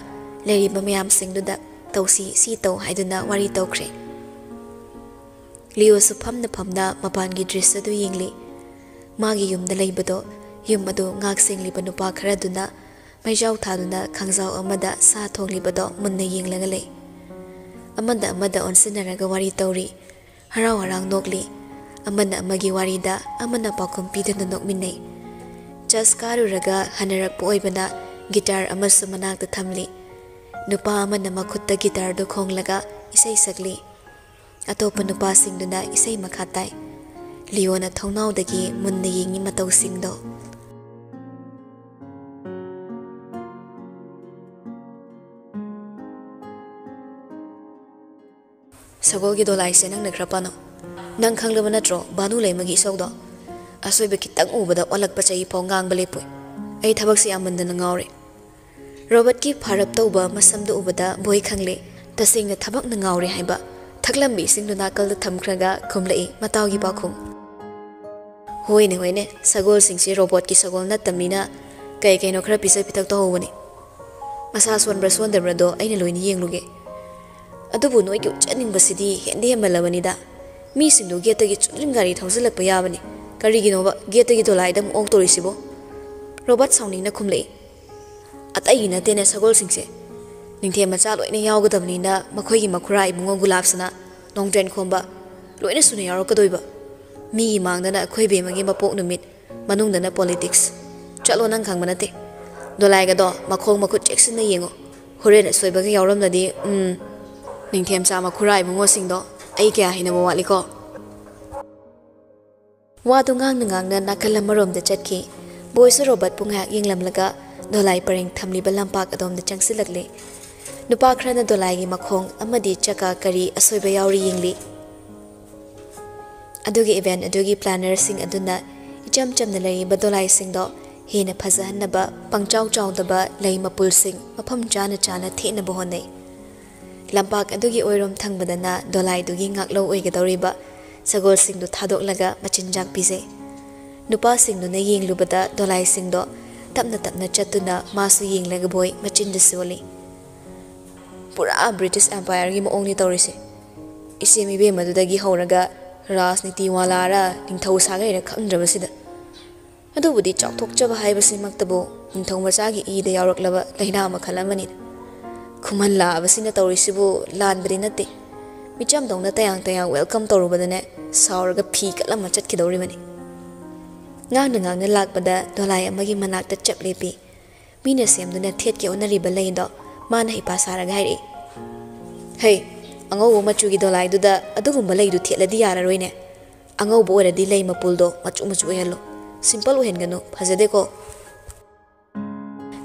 ꯂꯩꯔꯤꯕ ꯃꯌꯥꯝꯁꯤꯡꯗꯨꯗ "ꯇꯧꯁꯤ, ꯁꯤ ꯇꯧ" ꯍꯥꯏꯗꯨꯅ ꯋꯥꯔꯤ ꯇꯧꯈ꯭ꯔꯦ꯫ ꯂꯤꯌꯣꯁꯨ ꯐꯝꯅ ꯐꯝꯅ ꯃꯄꯥꯟꯒꯤ ꯗ꯭ꯔꯤꯁ ꯑꯗꯨ ꯌꯦꯡꯂꯤ꯫ ꯃꯥꯒꯤ ꯌꯨꯝꯗ ꯂꯩꯕꯗꯣ ꯌꯨꯝ ꯑꯗꯨ ꯉꯥꯛ ꯁꯦꯡꯂꯤꯕ ꯅꯨꯄꯥ ꯈꯔꯗꯨꯅ ꯃꯩꯖꯥꯎ ꯊꯥꯗꯨꯅ ꯈꯥꯡꯖꯥꯎ ꯑꯃꯗ ꯁꯥ ꯊꯣꯡꯂꯤꯕꯗꯣ ꯃꯨꯟꯅ ꯌꯦꯡꯂꯒ ꯂꯩ꯫ ꯑꯃꯗ ꯑꯃꯗ ꯑꯣꯟꯁꯤꯟꯅꯔꯒ ꯋꯥꯔꯤ ꯇꯧꯔꯤ꯫ ꯍꯔꯥꯎ ꯍꯔꯥꯎ ꯅꯣꯛꯂꯤ꯫ ꯑꯃꯅ ꯑꯃꯒꯤ ꯋꯥꯔꯤꯗ ꯑꯃꯅ ꯄꯥꯎꯈꯨꯝ ꯄꯤꯗꯨꯅ ꯅꯣꯛꯃꯤꯟꯅꯩ꯫ ꯆꯔꯆ ꯀꯥꯔꯨꯔꯒ ꯍꯟꯅꯔꯛꯄ ꯑꯣꯏꯕꯅ ꯒꯤꯇꯥꯔ ꯑꯃꯁꯨ ꯃꯅꯥꯛꯇ ꯊꯝꯂꯤ꯫ ꯅꯨꯄꯥ ꯑꯃꯅ ꯃꯈꯨꯠꯇ ꯒꯤꯇꯥꯔꯗꯨ ꯈꯣꯡꯂꯒ ꯏꯁꯩ ꯁꯛꯂꯤ꯫ ꯑꯇꯣꯞꯄ ꯅꯨꯄꯥꯁꯤꯡꯗꯨꯅ ꯏꯁꯩ ꯃꯈꯥ ꯇꯥꯏ꯫ ꯂꯤꯌꯣꯅ ꯊꯣꯡꯅꯥꯎꯗꯒꯤ ꯃꯨꯟꯅ ꯌꯦꯡꯉꯤ ꯃꯇꯧꯁꯤꯡꯗꯣ꯫ ꯁꯒꯣꯜꯒꯤ ꯗꯣꯂꯥꯏꯁꯦ ꯅꯪꯅ ꯈꯔ ꯄꯥꯅꯧ꯫ ꯅꯪ ꯈꯪꯂꯕ ꯅꯠꯇ꯭ꯔꯣ ꯚꯥꯅꯨ ꯂꯩꯃꯒꯤ ꯏꯁꯧꯗꯣ? ꯑꯁꯣꯏꯕ ꯈꯤꯇꯪ ꯎꯕꯗ ꯑꯣꯜꯂꯛꯄ ꯆꯍꯤ ꯐꯥꯎ ꯉꯥꯡꯕ ꯂꯦꯞꯄꯣꯏ꯫ ꯑꯩ ꯊꯕꯛꯁꯦ ꯌꯥꯝꯃꯟꯗꯅ ꯉꯥꯎꯔꯦ꯫ ꯔꯣꯕꯔꯠꯀꯤ ꯐꯥꯔꯞ ꯇꯧꯕ ꯃꯁꯝꯗꯨ ꯎꯕꯗ ꯕꯣꯏ ꯈꯪꯂꯦ꯫ ꯇꯁꯦꯡꯅ ꯊꯕꯛꯅ ꯉꯥꯎꯔꯦ ꯍꯥꯏꯕ꯫ ꯊꯛꯂꯝꯕꯤ ꯏꯁꯤꯡꯗꯨ ꯅꯥꯀꯜꯗ ꯊꯝꯈ꯭ꯔꯒ ꯈꯨꯝꯂꯛꯏ ꯃꯇꯥꯎꯒꯤ ꯄꯥꯎꯈꯨꯝ꯫ ꯍꯣꯏꯅꯦ, ꯍꯣꯏꯅꯦ, ꯁꯒꯣꯜꯁꯤꯡꯁꯤ ꯔꯣꯕꯣꯠꯀꯤ ꯁꯒꯣꯜ ꯅꯠꯇꯕꯅꯤꯅ ꯀꯩ ꯀꯩꯅꯣ ꯈꯔ ꯄꯤꯖ ꯄꯤꯊꯛ ꯇꯧꯍꯧꯕꯅꯤ꯫ ꯃꯁꯥ ꯁꯣꯟꯕ꯭ꯔꯥ ꯁꯣꯟꯗꯕ꯭ꯔꯥꯗꯣ ꯑꯩꯅ ꯂꯣꯏꯅ ꯌꯦꯡꯂꯨꯒꯦ꯫ ꯑꯗꯨꯕꯨ ꯅꯣꯏꯒꯤ ꯎꯠꯆꯅꯤꯡꯕꯁꯤꯗꯤ ꯍꯦꯟꯗꯤ ꯍꯦꯟꯃꯜꯂꯕꯅꯤꯗ꯫ ꯃꯤꯁꯤꯡꯗꯨ ꯒꯦꯠꯇꯒꯤ ꯆꯨꯝꯗ꯭ꯔꯤꯡ ꯒꯥꯔꯤ ꯊꯧꯖꯤꯜꯂꯛꯄ ꯌꯥꯕꯅꯤ꯫ ꯀꯔꯤꯒꯤꯅꯣꯕ ꯒꯦꯠꯇꯒꯤ ꯗꯣꯂꯥꯏꯗ ꯑꯃꯨꯛ ꯑꯣꯛꯇꯣꯔꯤꯁꯤꯕꯣ? ꯔꯣꯕꯣꯠ ꯁꯥꯎꯅꯤꯡꯅ ꯈꯨꯝꯂꯛꯏ꯫ ꯑꯇꯩꯒꯤ ꯅꯠꯇꯦꯅꯦ ꯁꯒꯣꯜꯁꯤꯡꯁꯦ꯫ ꯅꯤꯡꯊꯦꯝ ꯃꯆꯥ ꯂꯣꯏꯅ ꯌꯥꯎꯒꯗꯕꯅꯤꯅ ꯃꯈꯣꯏꯒꯤ ꯃꯈꯨꯔꯥ ꯏꯕꯨꯡꯉꯣ ꯒꯨꯂꯥꯞꯁꯤꯅ ꯅꯣꯡꯗ꯭ꯔꯦꯟ ꯈꯣꯝꯕ ꯂꯣꯏꯅ ꯁꯨꯅ ꯌꯥꯎꯔꯛꯀꯗꯣꯏꯕ꯫ ꯃꯤꯒꯤ ꯃꯥꯡꯗꯅ ꯑꯩꯈꯣꯏ ꯕꯦꯝꯃꯒꯤ ꯃꯄꯣꯛ ꯅꯨꯃꯤꯠ, ꯃꯅꯨꯡꯗꯅ ꯄꯣꯂꯤꯇꯤꯛꯁ꯫ ꯆꯠꯂꯣ, ꯅꯪ ꯈꯪꯕ ꯅꯠꯇꯦ꯫ ꯗꯣꯂꯥꯏꯒꯗꯣ ꯃꯈꯣꯡ ꯃꯈꯨꯠ ꯆꯦꯛꯁꯤꯟꯅ ꯌꯦꯡꯉꯣ꯫ ꯍꯣꯔꯦꯟ ꯑꯁꯣꯏꯕꯒ ꯌꯥꯎꯔꯝꯂꯗꯤ, ꯎꯝ꯫ ꯅꯤꯡꯊꯦꯝꯆꯥ ꯃꯈꯨꯔꯥ ꯏꯕꯨꯡꯉꯣꯁꯤꯡꯗꯣ ꯑꯩ ꯀꯌꯥ ꯍꯩꯅꯕ ꯋꯥꯠꯂꯤꯀꯣ꯫ ꯋꯥꯗꯨ ꯉꯥꯡꯅ ꯉꯥꯡꯅ ꯅꯥꯀꯜ ꯑꯃꯔꯣꯝꯗ ꯆꯠꯈꯤ꯫ ꯕꯣꯏꯁꯨ ꯔꯣꯕꯔꯠꯄꯨ ꯉꯥꯏꯍꯥꯛ ꯌꯦꯡꯂꯝꯂꯒ ꯗꯣꯂꯥꯏ ꯄꯔꯦꯡ ꯊꯝꯂꯤꯕ ꯂꯝꯄꯥꯛ ꯑꯗꯣꯝꯗ ꯆꯪꯁꯤꯜꯂꯛꯂꯦ꯫ ꯅꯨꯄꯥ ꯈꯔꯅ ꯗꯣꯂꯥꯏꯒꯤ ꯃꯈꯣꯡ ꯑꯃꯗꯤ ꯆꯀꯥ ꯀꯔꯤ ꯑꯁꯣꯏꯕ ꯌꯥꯎꯔꯤ ꯌꯦꯡꯂꯤ꯫ ꯑꯗꯨꯒ ꯏꯚꯦꯟꯠ ꯑꯗꯨꯒꯤ ꯄ꯭ꯂꯥꯅꯔꯁꯤꯡ ꯑꯗꯨꯅ ꯏꯆꯝ ꯆꯝꯅ ꯂꯩꯔꯤꯕ ꯗꯣꯂꯥꯏꯁꯤꯡꯗꯣ ꯍꯦꯟꯅ ꯐꯖꯍꯟꯅꯕ ꯄꯪꯆꯥꯎ ꯆꯥꯎꯗꯕ ꯂꯩ ꯃꯄꯨꯜꯁꯤꯡ ꯃꯐꯝ ꯆꯥꯅ ꯆꯥꯅ ꯊꯦꯠꯅꯕ ꯍꯣꯠꯅꯩ꯫ ꯂꯝꯄꯥꯛ ꯑꯗꯨꯒꯤ ꯑꯣꯏꯔꯣꯝ ꯊꯪꯕꯗꯅ ꯗꯣꯂꯥꯏꯗꯨꯒꯤ ꯉꯥꯛꯂꯧ ꯑꯣꯏꯒꯗꯧꯔꯤꯕ ꯁꯒꯣꯜꯁꯤꯡꯗꯨ ꯊꯥꯗꯣꯛꯂꯒ ꯃꯆꯤꯟꯖꯥꯛ ꯄꯤꯖꯩ꯫ ꯅꯨꯄꯥꯁꯤꯡꯗꯨꯅ ꯌꯦꯡꯂꯨꯕꯗ ꯗꯣꯂꯥꯏꯁꯤꯡꯗꯣ ꯇꯞꯅ ꯇꯞꯅ ꯆꯠꯇꯨꯅ ꯃꯥꯁꯨ ꯌꯦꯡꯂꯒ ꯕꯣꯏ ꯃꯆꯤꯟꯗ ꯁꯣꯜꯂꯤ꯫ "ꯄꯨꯔꯥ ꯕ꯭ꯔꯤꯇꯤꯁ ꯑꯦꯝꯄꯥꯌꯔꯒꯤ ꯃꯑꯣꯡꯅꯤ ꯇꯧꯔꯤꯁꯦ꯫ ꯏꯆꯦ ꯃꯤꯕꯦꯝ ꯑꯗꯨꯗꯒꯤ ꯍꯧꯔꯒ ꯔꯥꯖꯅꯤꯇꯤ ꯋꯥꯂꯥꯔ ꯅꯤꯡꯊꯧ ꯁꯥꯒꯩꯔ ꯈꯪꯗ꯭ꯔꯕꯁꯤꯗ꯫ ꯑꯗꯨꯕꯨꯗꯤ ꯆꯥꯎꯊꯣꯛꯆꯕ ꯍꯥꯏꯕꯁꯤꯃꯛꯇꯕꯨ ꯅꯤꯡꯊꯧ ꯃꯆꯥꯒꯤ ꯏꯗ ꯌꯥꯎꯔꯛꯂꯕ ꯂꯥꯏꯅꯥ ꯃꯈꯜ ꯑꯃꯅꯤꯗ꯫ ꯈꯨꯃꯟ ꯂꯥꯛꯑꯕꯁꯤꯅ ꯇꯧꯔꯤꯁꯤꯕꯨ ꯂꯥꯟꯕꯗꯤ ꯅꯠꯇꯦ꯫ ꯃꯤꯆꯝꯗꯧꯅ ꯇꯌꯥꯡ ꯇꯌꯥꯡ ꯋꯦꯜꯀꯝ ꯇꯧꯔꯨꯕꯗꯅꯦ ꯁꯥꯎꯔꯒ ꯐꯤ ꯀꯠꯂꯝꯃ ꯆꯠꯈꯤꯗꯧꯔꯤꯕꯅꯤ"꯫ ꯉꯥꯡꯅ ꯉꯥꯡꯅ ꯂꯥꯛꯄꯗ ꯗꯣꯂꯥꯏ ꯑꯃꯒꯤ ꯃꯅꯥꯛꯇ ꯆꯞ ꯂꯦꯞꯄꯤ꯫ ꯃꯤꯅ ꯁꯦꯝꯗꯨꯅ ꯊꯦꯠꯀꯦ ꯍꯣꯠꯅꯔꯤꯕ ꯂꯩꯗꯣ ꯃꯥꯅ ꯍꯩꯄꯥ ꯁꯥꯔꯒ ꯍꯥꯏꯔꯛꯏ꯫ "ꯍꯩ, ꯑꯉꯧꯕ ꯃꯆꯨꯒꯤ ꯗꯣꯂꯥꯏꯗꯨꯗ ꯑꯗꯨꯒꯨꯝꯕ ꯂꯩꯗꯨ ꯊꯦꯠꯂꯗꯤ ꯌꯥꯔꯔꯣꯏꯅꯦ꯫ ꯑꯉꯧꯕ ꯑꯣꯏꯔꯗꯤ ꯂꯩ ꯃꯄꯨꯜꯗꯣ ꯃꯆꯨ ꯃꯆꯨ ꯑꯣꯏꯍꯜꯂꯣ꯫ ꯁꯤꯝꯄꯜ ꯑꯣꯏꯍꯟꯒꯅꯨ, ꯐꯖꯗꯦꯀꯣ"꯫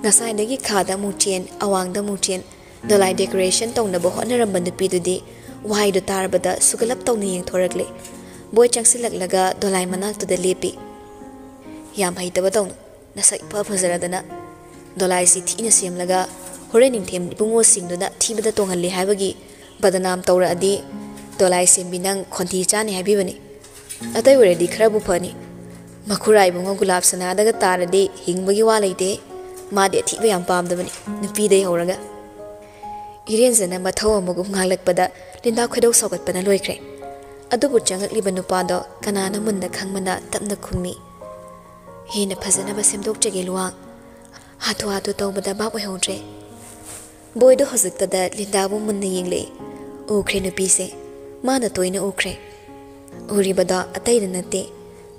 ꯉꯁꯥꯏꯗꯒꯤ ꯈꯥꯗ ꯑꯃꯨꯛ ꯆꯦꯟ, ꯑꯋꯥꯡꯗ ꯑꯃꯨꯛ ꯆꯦꯟ, ꯗꯣꯂꯥꯏ ꯗꯦꯀꯣꯔꯦꯁꯟ ꯇꯧꯅꯕ ꯍꯣꯠꯅꯔꯝꯕ ꯅꯨꯄꯤꯗꯨꯗꯤ ꯋꯥꯍꯩꯗꯨ ꯇꯥꯔꯕꯗ ꯁꯨꯒꯠꯂꯞ ꯇꯧꯅ ꯌꯦꯡꯊꯣꯔꯛꯂꯦ꯫ ꯕꯣꯏ ꯆꯪꯁꯤꯜꯂꯛꯂꯒ ꯗꯣꯂꯥꯏ ꯃꯅꯥꯛꯇꯨꯗ ꯂꯦꯞꯄꯤ꯫ "ꯌꯥꯝ ꯍꯩꯇꯕ ꯇꯧꯅꯨ, ꯅꯁꯛ ꯏꯐ ꯐꯖꯔꯗꯅ꯫ ꯗꯣꯂꯥꯏꯁꯤ ꯊꯤꯅ ꯁꯦꯝꯂꯒ ꯍꯣꯔꯦꯟ ꯅꯤꯡꯊꯦꯝ ꯏꯕꯨꯡꯉꯣꯁꯤꯡꯗꯨꯅ ꯊꯤꯕꯗ ꯇꯣꯡꯍꯜꯂꯤ ꯍꯥꯏꯕꯒꯤ ꯕꯗꯅꯥꯝ ꯇꯧꯔꯛꯑꯗꯤ ꯗꯣꯂꯥꯏ ꯁꯦꯝꯕꯤ ꯅꯪ ꯈꯣꯟꯊꯤ ꯆꯥꯅꯤ ꯍꯥꯏꯕꯤꯕꯅꯤ꯫ ꯑꯇꯩ ꯑꯣꯏꯔꯗꯤ ꯈꯔꯕꯨ ꯐꯅꯤ꯫ ꯃꯈꯨꯔꯥ ꯏꯕꯨꯡꯉꯣ ꯒꯨꯂꯥꯞ ꯁꯅꯥꯗꯒ ꯇꯥꯔꯗꯤ ꯍꯤꯡꯕꯒꯤ ꯋꯥ ꯂꯩꯇꯦ꯫ ꯃꯥꯗꯤ ꯑꯊꯤꯕ ꯌꯥꯝ ꯄꯥꯝꯗꯕꯅꯤ, ꯅꯨꯄꯤꯗꯩ ꯍꯧꯔꯒ"꯫ ꯏꯔꯦꯟꯖꯅ ꯃꯊꯧ ꯑꯃꯒꯨꯝ ꯉꯥꯡꯂꯛꯄꯗ ꯂꯤꯟꯗꯥ ꯈꯣꯏꯗꯧ ꯁꯥꯎꯒꯠꯄꯅ ꯂꯣꯏꯈ꯭ꯔꯦ꯫ ꯑꯗꯨꯕꯨ ꯆꯪꯂꯛꯂꯤꯕ ꯅꯨꯄꯥꯗꯣ ꯀꯅꯥꯅ ꯃꯨꯟꯅ ꯈꯪꯕꯅ ꯇꯞꯅ ꯈꯨꯝꯃꯤ꯫ "ꯍꯦꯟꯅ ꯐꯖꯅꯕ ꯁꯦꯝꯗꯣꯛꯆꯒꯦ ꯂꯨꯋꯥꯡ"꯫ ꯍꯥꯊꯨ ꯍꯥꯊꯨ ꯇꯧꯕꯗ ꯚꯥꯞ ꯑꯣꯏꯍꯧꯗ꯭ꯔꯦ꯫ ꯕꯣꯏꯗꯣ ꯍꯧꯖꯤꯛꯇꯗ ꯂꯤꯟꯗꯥꯕꯨ ꯃꯨꯟꯅ ꯌꯦꯡꯂꯛꯏ꯫ ꯎꯈ꯭ꯔꯦ ꯅꯨꯄꯤꯁꯦ꯫ ꯃꯥꯅ ꯇꯣꯏꯅ ꯎꯈ꯭ꯔꯦ꯫ ꯎꯔꯤꯕꯗꯣ ꯑꯇꯩꯗ ꯅꯠꯇꯦ,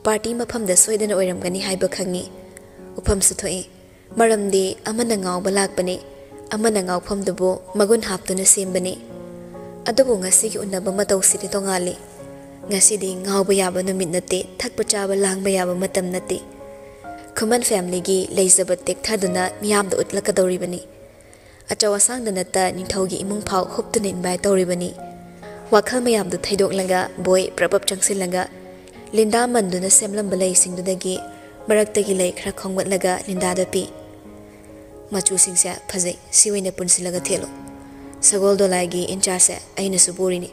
ꯄꯥꯔꯇꯤ ꯃꯐꯝꯗ ꯁꯣꯏꯗꯅ ꯑꯣꯏꯔꯝꯒꯅꯤ ꯍꯥꯏꯕ ꯈꯪꯉꯤ꯫ ꯎꯐꯝꯁꯨ ꯊꯣꯛꯏ꯫ ꯃꯔꯝꯗꯤ ꯑꯃꯅ ꯉꯥꯎꯕ ꯂꯥꯛꯄꯅꯤ, ꯑꯃꯅ ꯉꯥꯎꯐꯝꯗꯨꯕꯨ ꯃꯒꯨꯟ ꯍꯥꯞꯇꯨꯅ ꯁꯦꯝꯕꯅꯤ꯫ ꯑꯗꯨꯕꯨ ꯉꯁꯤꯒꯤ ꯎꯅꯕ ꯃꯇꯧꯁꯤꯗꯤ ꯇꯣꯉꯥꯜꯂꯤ꯫ ꯉꯁꯤꯗꯤ ꯉꯥꯎꯕ ꯌꯥꯕ ꯅꯨꯃꯤꯠ ꯅꯠꯇꯦ, ꯊꯛꯄ ꯆꯥꯕ ꯂꯥꯡꯕ ꯌꯥꯕ ꯃꯇꯝ ꯅꯠꯇꯦ꯫ ꯈꯨꯃꯟ ꯐꯦꯃꯤꯂꯤꯒꯤ ꯂꯩꯖꯕ ꯇꯦꯛꯊꯗꯨꯅ ꯃꯤꯌꯥꯝꯗ ꯎꯠꯂꯛꯀꯗꯧꯔꯤꯕꯅꯤ꯫ ꯑꯆꯧ ꯑꯁꯥꯡꯗ ꯅꯠꯇ ꯅꯤꯡꯊꯧꯒꯤ ꯏꯃꯨꯡ ꯐꯥꯎ ꯍꯨꯞꯇꯨꯅ ꯏꯟꯚꯥꯏꯠ ꯇꯧꯔꯤꯕꯅꯤ꯫ ꯋꯥꯈꯜ ꯃꯌꯥꯝꯗꯨ ꯊꯩꯗꯣꯛꯂꯒ ꯕꯣꯏ ꯄ꯭ꯔꯞ ꯄ꯭ꯔꯞ ꯆꯪꯁꯤꯜꯂꯒ ꯂꯤꯟꯗꯥ ꯃꯟꯗꯨꯅ ꯁꯦꯝꯂꯝꯕ ꯂꯩꯁꯤꯡꯗꯨꯗꯒꯤ ꯃꯔꯛꯇꯒꯤ ꯂꯩ ꯈꯔ ꯈꯣꯝꯒꯠꯂꯒ ꯂꯤꯟꯗꯥꯗ ꯄꯤ꯫ "ꯃꯆꯨꯁꯤꯡꯁꯦ ꯐꯖꯩ, ꯁꯤ ꯑꯣꯏꯅ ꯄꯨꯟꯁꯤꯜꯂꯒ ꯊꯦꯠꯂꯨ꯫ ꯁꯒꯣꯜ ꯗꯣꯂꯥꯏꯒꯤ ꯏꯟꯆꯥꯔꯖꯁꯦ ꯑꯩꯅꯁꯨ ꯄꯨꯔꯤꯅꯤ꯫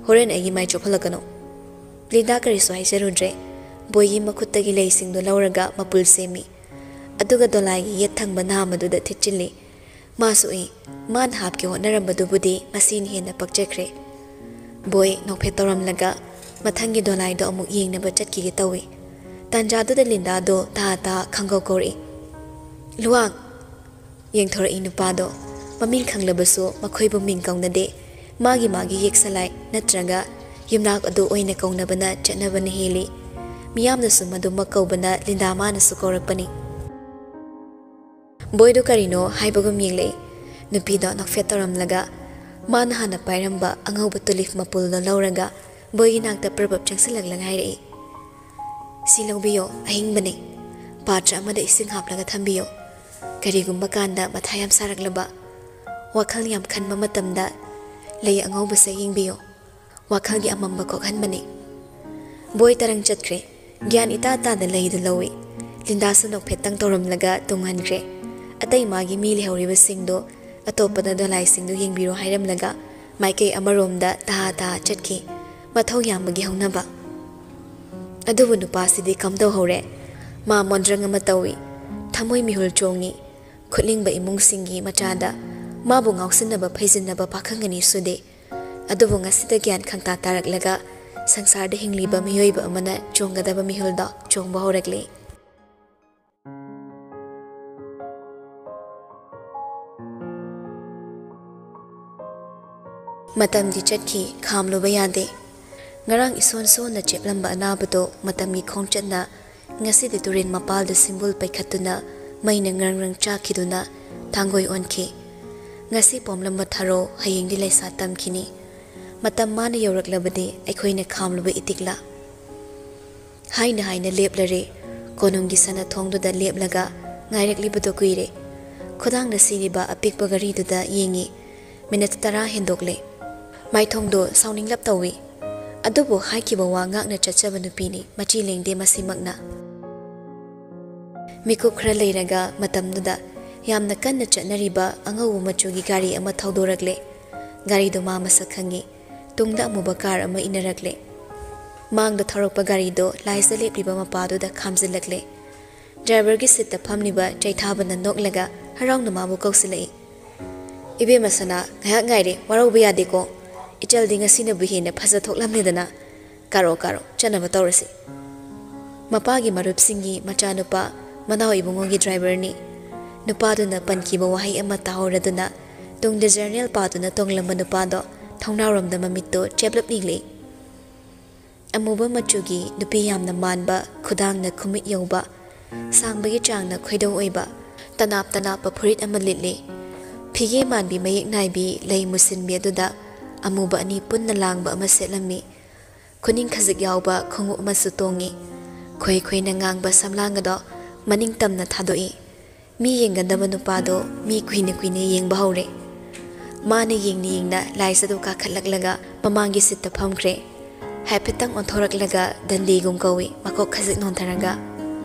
ꯍꯣꯔꯦꯟ ꯑꯩꯒꯤ ꯃꯥꯏ ꯆꯣꯞꯍꯜꯂꯛꯀꯅꯨ꯫" ꯂꯤꯟꯗꯥ ꯀꯔꯤꯁꯨ ꯍꯥꯏꯖꯔꯨꯗ꯭ꯔꯦ꯫ ꯕꯣꯏꯒꯤ ꯃꯈꯨꯠꯇꯒꯤ ꯂꯩꯁꯤꯡꯗꯨ ꯂꯧꯔꯒ ꯃꯄꯨꯜ ꯁꯦꯝꯃꯤ꯫ ꯑꯗꯨꯒ ꯗꯣꯂꯥꯏꯒꯤ ꯌꯦꯠ ꯊꯪꯕ ꯅꯥꯝꯃꯗꯨꯗ ꯊꯤꯠꯆꯤꯜꯂꯤ꯫ ꯃꯥꯁꯨ ꯎꯏ꯫ ꯃꯥꯅ ꯍꯥꯞꯀꯦ ꯍꯣꯠꯅꯔꯝꯕꯗꯨꯕꯨꯗꯤ ꯃꯁꯤꯅ ꯍꯦꯟꯅ ꯄꯛꯆꯈ꯭ꯔꯦ꯫ ꯕꯣꯏ ꯅꯣꯛꯐꯦꯠ ꯇꯧꯔꯝꯂꯒ ꯃꯊꯪꯒꯤ ꯗꯣꯂꯥꯏꯗꯣ ꯑꯃꯨꯛ ꯌꯦꯡꯅꯕ ꯆꯠꯈꯤꯒꯦ ꯇꯧꯏ꯫ ꯇꯥꯟꯖꯥꯗꯨꯗ ꯂꯤꯟꯗꯥꯗꯣ ꯇꯥ ꯇꯥ ꯈꯪꯒꯧ ꯀꯧꯔꯛꯏ꯫ "ꯂꯨꯋꯥꯡ!" ꯌꯦꯡꯊꯣꯔꯛꯏ ꯅꯨꯄꯥꯗꯣ꯫ ꯃꯃꯤꯡ ꯈꯪꯂꯕꯁꯨ ꯃꯈꯣꯏꯕꯨ ꯃꯤꯡ ꯀꯧꯅꯗꯦ꯫ ꯃꯥꯒꯤ ꯃꯥꯒꯤ ꯌꯦꯛꯁꯂꯥꯏ ꯅꯠꯇ꯭ꯔꯒ ꯌꯨꯝꯅꯥꯛ ꯑꯗꯨ ꯑꯣꯏꯅ ꯀꯧꯅꯕꯅ ꯆꯠꯅꯕꯅ ꯍꯦꯜꯂꯤ꯫ ꯃꯤꯌꯥꯝꯅꯁꯨ ꯃꯗꯨꯃꯛ ꯀꯧꯕꯅ ꯂꯤꯟꯗꯥ ꯃꯥꯅꯁꯨ ꯀꯧꯔꯛꯄꯅꯤ꯫ ꯕꯣꯏꯗꯨ ꯀꯔꯤꯅꯣ ꯍꯥꯏꯕꯒꯨꯝ ꯌꯦꯡꯂꯛꯏ꯫ ꯅꯨꯄꯤꯗꯣ ꯅꯣꯛꯐꯦꯠ ꯇꯧꯔꯝꯂꯒ ꯃꯥꯅ ꯍꯥꯟꯅ ꯄꯥꯏꯔꯝꯕ ꯑꯉꯧꯕ ꯇꯨꯂꯤꯞ ꯃꯄꯨꯜꯗꯣ ꯂꯧꯔꯒ ꯕꯣꯏꯒꯤ ꯅꯥꯛꯇ ꯄ꯭ꯔꯞ ꯄ꯭ꯔꯞ ꯆꯪꯁꯤꯜꯂꯛꯂꯒ ꯍꯥꯏꯔꯛꯏ, "ꯁꯤ ꯂꯧꯕꯤꯌꯣ, ꯑꯍꯤꯡꯕꯅꯦ꯫ ꯄꯥꯇ꯭ꯔ ꯑꯃꯗ ꯏꯁꯤꯡ ꯍꯥꯞꯂꯒ ꯊꯝꯕꯤꯌꯣ꯫ ꯀꯔꯤꯒꯨꯝꯕ ꯀꯥꯟꯗ ꯃꯊꯥ ꯌꯥꯝ ꯁꯥꯔꯛꯂꯕ, ꯋꯥꯈꯜ ꯌꯥꯝ ꯈꯟꯕ ꯃꯇꯝꯗ ꯂꯩ ꯑꯉꯧꯕꯁꯦ ꯌꯦꯡꯕꯤꯌꯣ꯫ ꯋꯥꯈꯜꯒꯤ ꯑꯃꯝꯕ ꯀꯣꯛꯍꯟꯕꯅꯤ꯫" ꯕꯣꯏ ꯇꯔꯪ ꯆꯠꯈ꯭ꯔꯦ꯫ ꯒ꯭ꯌꯥꯟ ꯏꯇꯥ ꯇꯥꯗ ꯂꯩꯗꯨ ꯂꯧꯏ꯫ ꯂꯤꯟꯗꯥꯁꯨ ꯅꯣꯛꯐꯦꯠꯇꯪ ꯇꯧꯔꯝꯂꯒ ꯇꯨꯡꯍꯟꯈ꯭ꯔꯦ꯫ ꯑꯇꯩ ꯃꯥꯒꯤ ꯃꯤ ꯂꯩꯍꯧꯔꯤꯕꯁꯤꯡꯗꯨ ꯑꯇꯣꯞꯄꯗ ꯗꯣꯂꯥꯏꯁꯤꯡꯗꯨ ꯌꯦꯡꯕꯤꯔꯣ ꯍꯥꯏꯔꯝꯂꯒ ꯃꯥꯏꯀꯩ ꯑꯃꯔꯣꯝꯗ ꯇꯍꯥ ꯇꯍꯥ ꯆꯠꯈꯤ꯫ ꯃꯊꯧ ꯌꯥꯝꯕꯒꯤ ꯍꯧꯅꯕ꯫ ꯑꯗꯨꯕꯨ ꯅꯨꯄꯥꯁꯤꯗꯤ ꯀꯝꯗꯧꯍꯧꯔꯦ? ꯃꯥ ꯃꯣꯟꯗ꯭ꯔꯪ ꯑꯃ ꯇꯧꯏ꯫ ꯊꯃꯣꯏ ꯃꯤꯍꯨꯜ ꯆꯣꯡꯉꯤ꯫ ꯈꯨꯠꯂꯤꯡꯕ ꯏꯃꯨꯡꯁꯤꯡꯒꯤ ꯃꯆꯥꯗ ꯃꯥꯕꯨ ꯉꯥꯎꯁꯤꯟꯅꯕ ꯐꯩꯖꯤꯟꯅꯕ ꯄꯥꯈꯪ ꯑꯅꯤ ꯁꯨꯗꯦ꯫ ꯑꯗꯨꯕꯨ ꯉꯁꯤꯗ ꯒ꯭ꯌꯥꯟ ꯈꯪꯇꯥ ꯇꯥꯔꯛꯂꯒ ꯁꯪꯁꯥꯔꯗ ꯍꯤꯡꯂꯤꯕ ꯃꯤꯑꯣꯏꯕ ꯑꯃꯅ ꯆꯣꯡꯒꯗꯕ ꯃꯤꯍꯨꯜꯗꯣ ꯆꯣꯡꯕ ꯍꯧꯔꯛꯂꯤ꯫ ꯃꯇꯝꯗꯤ ꯆꯠꯈꯤ, ꯈꯥꯝꯂꯨꯕ ꯌꯥꯗꯦ꯫ ꯉꯔꯥꯡ ꯏꯁꯣꯟ ꯁꯣꯟꯅ ꯆꯦꯞꯂꯝꯕ ꯑꯅꯥꯕꯗꯣ ꯃꯇꯝꯒꯤ ꯈꯣꯡꯆꯠꯅ ꯉꯁꯤꯗꯤ ꯇꯨꯔꯦꯟ ꯃꯄꯥꯜꯗ ꯁꯤꯡꯕꯨꯜ ꯄꯩꯈꯠꯇꯨꯅ ꯃꯩꯅ ꯉ꯭ꯔꯪ ꯉ꯭ꯔꯪ ꯆꯥꯛꯈꯤꯗꯨꯅ ꯊꯥꯡꯒꯣꯏ ꯑꯣꯟꯈꯤ꯫ ꯉꯁꯤ ꯄꯣꯝꯂꯝꯕ ꯊꯔꯣ ꯍꯌꯦꯡꯗꯤ ꯂꯩꯁꯥ ꯇꯝꯈꯤꯅꯤ꯫ ꯃꯇꯝ ꯃꯥꯅ ꯌꯧꯔꯛꯂꯕꯗꯤ ꯑꯩꯈꯣꯏꯅ ꯈꯥꯝꯂꯨꯕ ꯏꯇꯤꯛꯂꯥ? ꯍꯥꯏꯅ ꯍꯥꯏꯅ ꯂꯦꯞꯂꯔꯦ꯫ ꯀꯣꯅꯨꯡꯒꯤ ꯁꯅꯥ ꯊꯣꯡꯗꯨꯗ ꯂꯦꯞꯂꯒ ꯉꯥꯏꯔꯛꯂꯤꯕꯗꯨ ꯀꯨꯏꯔꯦ꯫ ꯈꯨꯗꯥꯡꯅ ꯁꯤꯔꯤꯕ ꯑꯄꯤꯛꯄ ꯘꯔꯤꯗꯨꯗ ꯌꯦꯡꯉꯤ꯫ ꯃꯤꯅꯠ ꯇꯔꯥ ꯍꯦꯟꯗꯣꯛꯂꯦ꯫ ꯃꯥꯏꯊꯣꯡꯗꯣ ꯁꯥꯎꯅꯤꯡꯂꯞ ꯇꯧꯏ꯫ ꯑꯗꯨꯕꯨ ꯍꯥꯏꯈꯤꯕ ꯋꯥ ꯉꯥꯛꯅ ꯆꯠꯆꯕ ꯅꯨꯄꯤꯅꯤ, ꯃꯆꯤ ꯂꯦꯡꯗꯦ ꯃꯁꯤꯃꯛꯅ꯫ ꯃꯤꯀꯨꯞ ꯈꯔ ꯂꯩꯔꯒ ꯃꯇꯝꯗꯨꯗ ꯌꯥꯝꯅ ꯀꯟꯅ ꯆꯠꯅꯔꯤꯕ ꯑꯉꯧꯕ ꯃꯆꯨꯒꯤ ꯒꯥꯔꯤ ꯑꯃ ꯊꯧꯗꯣꯔꯛꯂꯦ꯫ ꯒꯥꯔꯤꯗꯨ ꯃꯥ ꯃꯁꯛ ꯈꯪꯉꯤ꯫ ꯇꯨꯡꯗ ꯑꯃꯨꯕ ꯀꯥꯔ ꯑꯃ ꯏꯟꯅꯔꯛꯂꯦ꯫ ꯃꯥꯡꯗ ꯊꯧꯔꯛꯄ ꯒꯥꯔꯤꯗꯣ ꯂꯥꯏꯖ ꯂꯦꯞꯂꯤꯕ ꯃꯄꯥꯗꯨꯗ ꯈꯥꯝꯖꯤꯜꯂꯛꯂꯦ꯫ ꯗ꯭ꯔꯥꯏꯚꯔꯒꯤ ꯁꯤꯠꯇ ꯐꯝꯂꯤꯕ ꯆꯩꯊꯥꯕꯅ ꯅꯣꯛꯂꯒ ꯍꯔꯥꯎꯅ ꯃꯥꯕꯨ ꯀꯧꯁꯤꯜꯂꯛꯏ꯫ "ꯏꯕꯦꯝꯃ ꯁꯅꯥ, ꯉꯥꯏꯍꯥꯛ ꯉꯥꯏꯔꯦ, ꯋꯥꯔꯧꯕ ꯌꯥꯗꯦꯀꯣ꯫ ꯏꯆꯜꯗꯤ ꯉꯁꯤꯅꯕꯨ ꯍꯦꯟꯅ ꯐꯖ ꯊꯣꯛꯂꯝꯂꯦꯗꯅ꯫ ꯀꯥꯔꯣ, ꯀꯥꯔꯣ, ꯆꯠꯅꯕ ꯇꯧꯔꯁꯤ꯫" ꯃꯄꯥꯒꯤ ꯃꯔꯨꯞꯁꯤꯡꯒꯤ ꯃꯆꯥꯅꯨꯄꯥ, ꯃꯅꯥꯎ ꯏꯕꯨꯡꯉꯣꯒꯤ ꯗ꯭ꯔꯥꯏꯚꯔꯅꯤ꯫ ꯅꯨꯄꯥꯗꯨꯅ ꯄꯟꯈꯤꯕ ꯋꯥꯍꯩ ꯑꯃ ꯇꯥꯍꯧꯔꯗꯨꯅ ꯇꯨꯡꯗ ꯖꯔꯅꯦꯜ ꯄꯥꯗꯨꯅ ꯇꯣꯡꯂꯝꯕ ꯅꯨꯄꯥꯗꯣ ꯊꯣꯡꯅꯥꯎꯔꯣꯝꯗ ꯃꯃꯤꯠꯇꯣ ꯆꯦꯞꯂꯞ ꯌꯦꯡꯂꯤ꯫ ꯑꯃꯨꯕ ꯃꯆꯨꯒꯤ ꯅꯨꯄꯤ ꯌꯥꯝꯅ ꯃꯥꯟꯕ, ꯈꯨꯗꯥꯡꯅ ꯈꯨꯃꯤꯠ ꯌꯧꯕ, ꯁꯥꯡꯕꯒꯤ ꯆꯥꯡꯅ ꯈꯣꯏꯗꯧ ꯑꯣꯏꯕ, ꯇꯅꯥꯞ ꯇꯅꯥꯞꯄ ꯐꯨꯔꯤꯠ ꯑꯃ ꯂꯤꯠꯂꯤ꯫ ꯐꯤꯒꯦ ꯃꯥꯟꯕꯤ ꯃꯌꯦꯛ ꯅꯥꯏꯕꯤ ꯂꯩ ꯃꯨꯁꯤꯟꯕꯤ ꯑꯗꯨꯗ ꯑꯃꯨꯕ ꯑꯅꯤ ꯄꯨꯟꯅ ꯂꯥꯡꯕ ꯑꯃ ꯁꯦꯠꯂꯝꯃꯤ꯫ ꯈꯨꯅꯤꯡ ꯈꯖꯤꯛ ꯌꯥꯎꯕ ꯈꯣꯡꯎꯞ ꯑꯃꯁꯨ ꯇꯣꯡꯉꯤ꯫ ꯈꯣꯏ ꯈꯣꯏꯅ ꯉꯥꯡꯕ ꯁꯝꯂꯥꯡ ꯑꯗꯣ ꯃꯅꯤꯡ ꯇꯝꯅ ꯊꯥꯗꯣꯛꯏ꯫ ꯃꯤ ꯌꯦꯡꯒꯗꯕ ꯅꯨꯄꯥꯗꯣ ꯃꯤ ꯀꯨꯏꯅ ꯀꯨꯏꯅ ꯌꯦꯡꯕ ꯍꯧꯔꯦ꯫ ꯃꯥꯅ ꯌꯦꯡꯅ ꯌꯦꯡꯅ ꯂꯥꯏꯖꯗꯨ ꯀꯥꯈꯠꯂꯛꯂꯒ ꯃꯃꯥꯡꯒꯤ ꯁꯤꯠꯇ ꯐꯝꯈ꯭ꯔꯦ꯫ ꯍꯥꯏꯐꯦꯠꯇꯪ ꯑꯣꯟꯊꯣꯔꯛꯂꯒ ꯗꯟꯗꯤꯒꯨꯝ ꯀꯧꯏ, ꯃꯀꯣꯛ ꯈꯖꯤꯛ ꯅꯣꯟꯊꯔꯒ,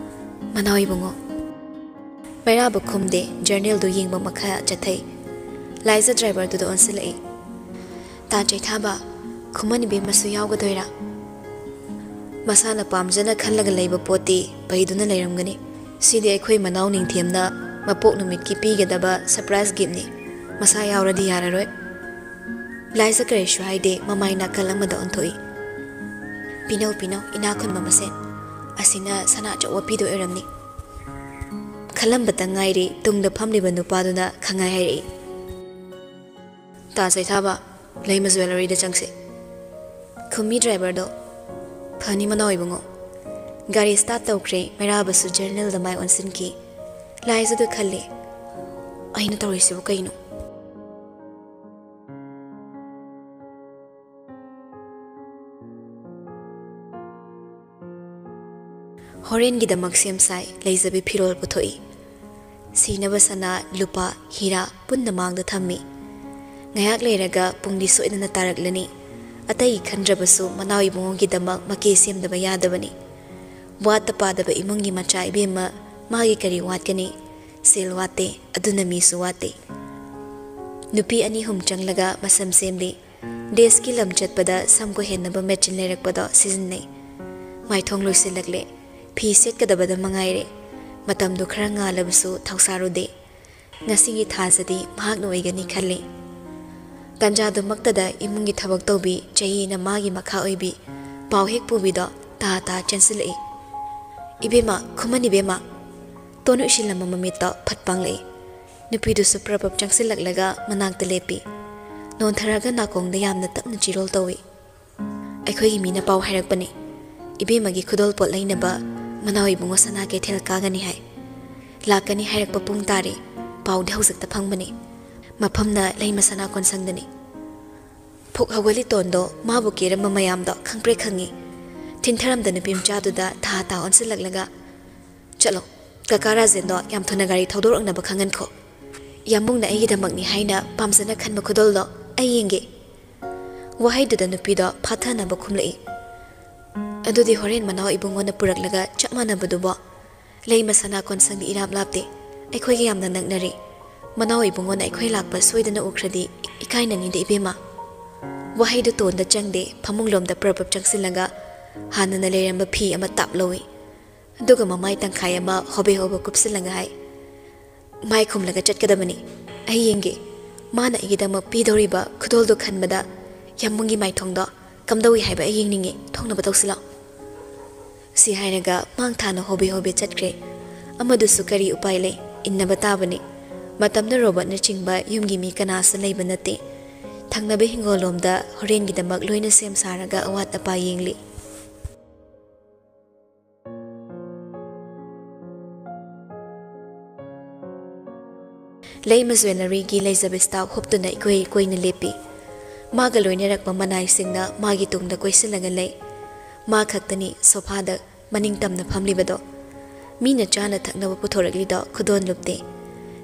"ꯃꯅꯥꯎ ꯏꯕꯨꯡꯉꯣ꯫" ꯃꯩꯔꯥꯕ ꯈꯨꯝꯗꯦ, ꯖꯔꯅꯦꯜꯗꯨ ꯌꯦꯡꯕ ꯃꯈꯥ ꯆꯠꯊꯩ꯫ ꯂꯥꯏꯖ ꯗ꯭ꯔꯥꯏꯚꯔꯗꯨꯗ ꯑꯣꯟꯁꯤꯜꯂꯛꯏ꯫ "ꯇꯥ ꯆꯩꯊꯥꯕ, ꯈꯨꯃꯟ ꯏꯕꯦꯝꯃꯁꯨ ꯌꯥꯎꯒꯗꯣꯏꯔꯥ?" "ꯃꯁꯥꯅ ꯄꯥꯝꯖꯅ ꯈꯜꯂꯒ ꯂꯩꯕ ꯄꯣꯠꯇꯤ ꯄꯩꯗꯨꯅ ꯂꯩꯔꯝꯒꯅꯤ꯫ ꯁꯤꯗꯤ ꯑꯩꯈꯣꯏ ꯃꯅꯥꯎ ꯅꯤꯡꯊꯦꯝꯅ ꯃꯄꯣꯛ ꯅꯨꯃꯤꯠꯀꯤ ꯄꯤꯒꯗꯕ ꯁꯔꯄ꯭ꯔꯥꯏꯖ ꯒꯤꯐꯅꯤ꯫ ꯃꯁꯥ ꯌꯥꯎꯔꯗꯤ ꯌꯥꯔꯔꯣꯏ꯫" ꯂꯥꯏꯖ ꯀꯔꯤꯁꯨ ꯍꯥꯏꯗꯦ, ꯃꯃꯥꯏ ꯅꯥꯀꯜ ꯑꯃꯗ ꯑꯣꯟꯊꯣꯛꯏ꯫ "ꯄꯤꯅꯧ, ꯄꯤꯅꯧ, ꯏꯅꯥꯛ ꯈꯨꯟꯕ ꯃꯁꯦꯟ꯫ ꯑꯁꯤꯅ ꯁꯅꯥ ꯑꯆꯧꯕ ꯄꯤꯗꯣꯏ ꯑꯣꯏꯔꯝꯅꯤ꯫" ꯈꯜꯂꯝꯕꯇ ꯉꯥꯏꯔꯤ ꯇꯨꯡꯗ ꯐꯝꯂꯤꯕ ꯅꯨꯄꯥꯗꯨꯅ ꯈꯪꯍꯥꯏ ꯍꯥꯏꯔꯛꯏ꯫ "ꯇꯥ ꯆꯩꯊꯥꯕ, ꯂꯩꯃ ꯖꯨꯋꯦꯂꯔꯤꯗ ꯆꯪꯁꯤ꯫" ꯈꯨꯝꯃꯤ ꯗ꯭ꯔꯥꯏꯚꯔꯗꯣ꯫ "ꯐꯅꯤ ꯃꯅꯥꯎ ꯏꯕꯨꯡꯉꯣ꯫" ꯒꯥꯔꯤ ꯁ꯭ꯇꯥꯔꯠ ꯇꯧꯈ꯭ꯔꯦ, ꯃꯩꯔꯥꯕꯁꯨ ꯖꯔꯅꯦꯜꯗ ꯃꯥꯏ ꯑꯣꯟꯁꯤꯟꯈꯤ꯫ ꯂꯥꯏꯖꯗꯨ ꯈꯜꯂꯤ, "ꯑꯩꯅ ꯇꯧꯔꯤꯁꯤꯕꯨ ꯀꯩꯅꯣ?" ꯍꯣꯔꯦꯟꯒꯤꯗꯃꯛ ꯁꯦꯝ ꯁꯥꯏ, ꯂꯩꯖꯕꯤ ꯐꯤꯔꯣꯜ ꯄꯨꯊꯣꯛꯏ꯫ ꯁꯤꯅꯕ ꯁꯅꯥ, ꯂꯨꯄꯥ, ꯍꯤꯔꯥ ꯄꯨꯟꯅ ꯃꯥꯡꯗ ꯊꯝꯃꯤ꯫ ꯉꯥꯏꯍꯥꯛ ꯂꯩꯔꯒ ꯄꯨꯡꯗꯤ ꯁꯣꯏꯗꯅ ꯇꯥꯔꯛꯂꯅꯤ꯫ ꯑꯇꯩ ꯈꯟꯗ꯭ꯔꯕꯁꯨ ꯃꯅꯥꯎ ꯏꯕꯨꯡꯉꯣꯒꯤꯗꯃꯛ ꯃꯀꯦ ꯁꯦꯝꯗꯕ ꯌꯥꯗꯕꯅꯤ꯫ ꯋꯥꯠꯇ ꯄꯥꯗꯕ ꯏꯃꯨꯡꯒꯤ ꯃꯆꯥ ꯏꯕꯦꯝꯃ, ꯃꯥꯒꯤ ꯀꯔꯤ ꯋꯥꯠꯀꯅꯤ? ꯁꯦꯜ ꯋꯥꯠꯇꯦ, ꯑꯗꯨꯅ ꯃꯤꯁꯨ ꯋꯥꯠꯇꯦ꯫ ꯅꯨꯄꯤ ꯑꯅꯤ ꯑꯍꯨꯝ ꯆꯪꯂꯒ ꯃꯁꯝ ꯁꯦꯝꯂꯤ꯫ ꯗꯦꯁꯀꯤ ꯂꯝ ꯆꯠꯄꯗ ꯁꯝ ꯀꯣꯏꯍꯟꯅꯕ ꯃꯦꯆꯤꯟ ꯂꯩꯔꯛꯄꯗꯣ ꯁꯤꯖꯤꯟꯅꯩ꯫ ꯃꯥꯏꯊꯣꯡ ꯂꯣꯏꯁꯤꯜꯂꯛꯂꯦ꯫ ꯐꯤ ꯁꯦꯠꯀꯗꯕꯗ ꯃꯉꯥꯏꯔꯦ꯫ ꯃꯇꯝꯗꯨ ꯈꯔ ꯉꯥꯜꯂꯕꯁꯨ ꯊꯧꯁꯥꯔꯨꯗꯦ꯫ ꯉꯁꯤꯒꯤ ꯊꯥꯁꯤꯗꯤ ꯃꯍꯥꯛꯅ ꯑꯣꯏꯒꯅꯤ ꯈꯜꯂꯤ꯫ ꯇꯟꯖꯥꯗꯨꯃꯛꯇꯗ ꯏꯃꯨꯡꯒꯤ ꯊꯕꯛ ꯇꯧꯕꯤ, ꯆꯍꯤꯅ ꯃꯥꯒꯤ ꯃꯈꯥ ꯑꯣꯏꯕꯤ, ꯄꯥꯎ ꯍꯦꯛ ꯄꯨꯕꯤꯗꯣ ꯇꯥ ꯇꯥ ꯆꯦꯟꯁꯤꯜꯂꯛꯏ꯫ "ꯏꯕꯦꯝꯃ, ꯈꯨꯃꯟ ꯏꯕꯦꯝꯃ!" ꯇꯣꯟ ꯎꯏꯁꯤꯜꯂꯝꯕ ꯃꯃꯤꯠꯇꯣ ꯐꯠ ꯄꯥꯡꯂꯛꯏ꯫ ꯅꯨꯄꯤꯗꯨꯁꯨ ꯄ꯭ꯔꯞ ꯄ꯭ꯔꯞ ꯆꯪꯁꯤꯜꯂꯛꯂꯒ ꯃꯅꯥꯛꯇ ꯂꯦꯞꯄꯤ꯫ ꯅꯣꯟꯊꯔꯒ ꯅꯥꯀꯣꯡꯗ ꯌꯥꯝꯅ ꯇꯞꯅ ꯆꯤꯔꯣꯜ ꯇꯧꯏ꯫ "ꯑꯩꯈꯣꯏꯒꯤ ꯃꯤꯅ ꯄꯥꯎ ꯍꯥꯏꯔꯛꯄꯅꯤ꯫ ꯏꯕꯦꯝꯃꯒꯤ ꯈꯨꯗꯣꯜ ꯄꯣꯠ ꯂꯩꯅꯕ ꯃꯅꯥꯎ ꯏꯕꯨꯡꯉꯣ ꯁꯅꯥ ꯀꯩꯊꯦꯜ ꯀꯥꯒꯅꯤ ꯍꯥꯏ꯫ ꯂꯥꯛꯀꯅꯤ ꯍꯥꯏꯔꯛꯄ ꯄꯨꯡ ꯇꯥꯔꯦ꯫ ꯄꯥꯎꯗꯤ ꯍꯧꯖꯤꯛꯇ ꯐꯪꯕꯅꯤ꯫ ꯃꯐꯝꯅ ꯂꯩꯃ ꯁꯅꯥ ꯀꯣꯟꯁꯪꯗꯅꯤ꯫" ꯐꯨꯛ ꯍꯧꯒꯠꯂꯤ ꯇꯣꯟꯗꯣ ꯃꯥꯕꯨ ꯀꯦꯔꯝꯕ ꯃꯌꯥꯝꯗꯣ ꯈꯪꯄ꯭ꯔꯦꯛ ꯈꯪꯉꯤ꯫ ꯊꯤꯟꯊꯔꯝꯗ ꯅꯨꯄꯤ ꯃꯆꯥꯗꯨꯗ ꯊꯥ ꯊꯥ ꯑꯣꯟꯁꯤꯜꯂꯛꯂꯒ, "ꯆꯠꯂꯣ, ꯀꯀꯥ ꯔꯥꯖꯦꯟꯗꯣ ꯌꯥꯝ ꯊꯨꯅ ꯒꯥꯔꯤ ꯊꯧꯗꯣꯔꯛꯅꯕ ꯈꯪꯍꯟꯈꯣ꯫ ꯌꯥꯝꯕꯨꯡꯅ ꯑꯩꯒꯤꯗꯃꯛꯅꯤ ꯍꯥꯏꯅ ꯄꯥꯝꯖꯅ ꯈꯟꯕ ꯈꯨꯗꯣꯜꯗꯣ ꯑꯩ ꯌꯦꯡꯒꯦ꯫" ꯋꯥꯍꯩꯗꯨꯗ ꯅꯨꯄꯤꯗꯣ ꯐꯥꯊꯅꯕ ꯈꯨꯝꯂꯛꯏ꯫ "ꯑꯗꯨꯗꯤ ꯍꯣꯔꯦꯟ ꯃꯅꯥꯎ ꯏꯕꯨꯡꯉꯣꯅ ꯄꯨꯔꯛꯂꯒ ꯆꯞ ꯃꯥꯟꯅꯕꯗꯨꯕꯣ? ꯂꯩꯃ ꯁꯅꯥ ꯀꯣꯟꯁꯪꯗꯤ ꯏꯔꯥꯞ ꯂꯥꯞꯇꯦ, ꯑꯩꯈꯣꯏꯒ ꯌꯥꯝꯅ ꯅꯛꯅꯔꯦ꯫ ꯃꯅꯥꯎ ꯏꯕꯨꯡꯉꯣꯅ ꯑꯩꯈꯣꯏ ꯂꯥꯛꯄ ꯁꯣꯏꯗꯅ ꯎꯈ꯭ꯔꯗꯤ ꯏꯀꯥꯏꯅꯅꯤꯗ ꯏꯕꯦꯝꯃ꯫" ꯋꯥꯍꯩꯗꯨ ꯇꯣꯟꯗ ꯆꯪꯗꯦ, ꯐꯃꯨꯡꯂꯣꯝꯗ ꯄ꯭ꯔꯞ ꯄ꯭ꯔꯞ ꯆꯪꯁꯤꯜꯂꯒ ꯍꯥꯟꯅꯅ ꯂꯩꯔꯝꯕ ꯐꯤ ꯑꯃ ꯇꯥꯞ ꯂꯧꯏ꯫ ꯑꯗꯨꯒ ꯃꯃꯥꯏ ꯇꯪꯈꯥꯏ ꯑꯃ ꯍꯣꯕꯦ ꯍꯣꯕꯦ ꯀꯨꯞꯁꯤꯜꯂꯒ ꯍꯥꯏ, "ꯃꯥꯏ ꯈꯨꯝꯂꯒ ꯆꯠꯀꯗꯕꯅꯤ꯫ ꯑꯩ ꯌꯦꯡꯒꯦ꯫ ꯃꯥꯅ ꯑꯩꯒꯤꯗꯃꯛ ꯄꯤꯗꯧꯔꯤꯕ ꯈꯨꯗꯣꯜꯗꯨ ꯈꯟꯕꯗ ꯌꯥꯝꯕꯨꯡꯒꯤ ꯃꯥꯏꯊꯣꯡꯗꯣ ꯀꯝꯗꯧꯏ ꯍꯥꯏꯕ ꯑꯩ ꯌꯦꯡꯅꯤꯡꯉꯤ꯫ ꯊꯣꯡꯅꯕ ꯇꯧꯁꯤꯜꯂꯣ꯫" ꯁꯤ ꯍꯥꯏꯔꯒ ꯃꯥꯡ ꯊꯥꯅ ꯍꯣꯕꯦ ꯍꯣꯕꯦ ꯆꯠꯈ꯭ꯔꯦ꯫ ꯑꯃꯗꯨꯁꯨ ꯀꯔꯤ ꯎꯄꯥꯏ ꯂꯩ? ꯏꯟꯅꯕ ꯇꯥꯕꯅꯤ꯫ ꯃꯇꯝꯗ ꯔꯣꯕꯣꯠꯅꯆꯤꯡꯕ ꯌꯨꯝꯒꯤ ꯃꯤ ꯀꯅꯥꯁꯨ ꯂꯩꯕ ꯅꯠꯇꯦ꯫ ꯊꯪꯅꯕ ꯍꯤꯡꯒꯣꯜꯂꯣꯝꯗ ꯍꯣꯔꯦꯟꯒꯤꯗꯃꯛ ꯂꯣꯏꯅ ꯁꯦꯝ ꯁꯥꯔꯒ ꯑꯋꯥꯠ ꯑꯄꯥ ꯌꯦꯡꯂꯤ꯫ ꯂꯩꯃ ꯖ꯭ꯋꯦꯂꯔꯤꯒꯤ ꯂꯩꯖꯕ ꯁ꯭ꯇꯥꯐ ꯍꯨꯞꯇꯨꯅ ꯏꯀꯣꯏ ꯀꯣꯏꯅ ꯂꯦꯞꯄꯤ꯫ ꯃꯥꯒ ꯂꯣꯏꯅꯔꯛꯄ ꯃꯅꯥꯏꯁꯤꯡꯅ ꯃꯥꯒꯤ ꯇꯨꯡꯗ ꯀꯣꯏꯁꯤꯜꯂꯒ ꯂꯩ꯫ ꯃꯥ ꯈꯛꯇꯅꯤ ꯁꯣꯐꯥꯗ ꯃꯅꯤꯡ ꯇꯝꯅ ꯐꯝꯂꯤꯕꯗꯣ꯫ ꯃꯤꯅ ꯆꯥꯅ ꯊꯛꯅꯕ ꯄꯨꯊꯣꯔꯛꯂꯤꯗꯣ ꯈꯨꯗꯣꯟ ꯂꯨꯞꯇꯦ꯫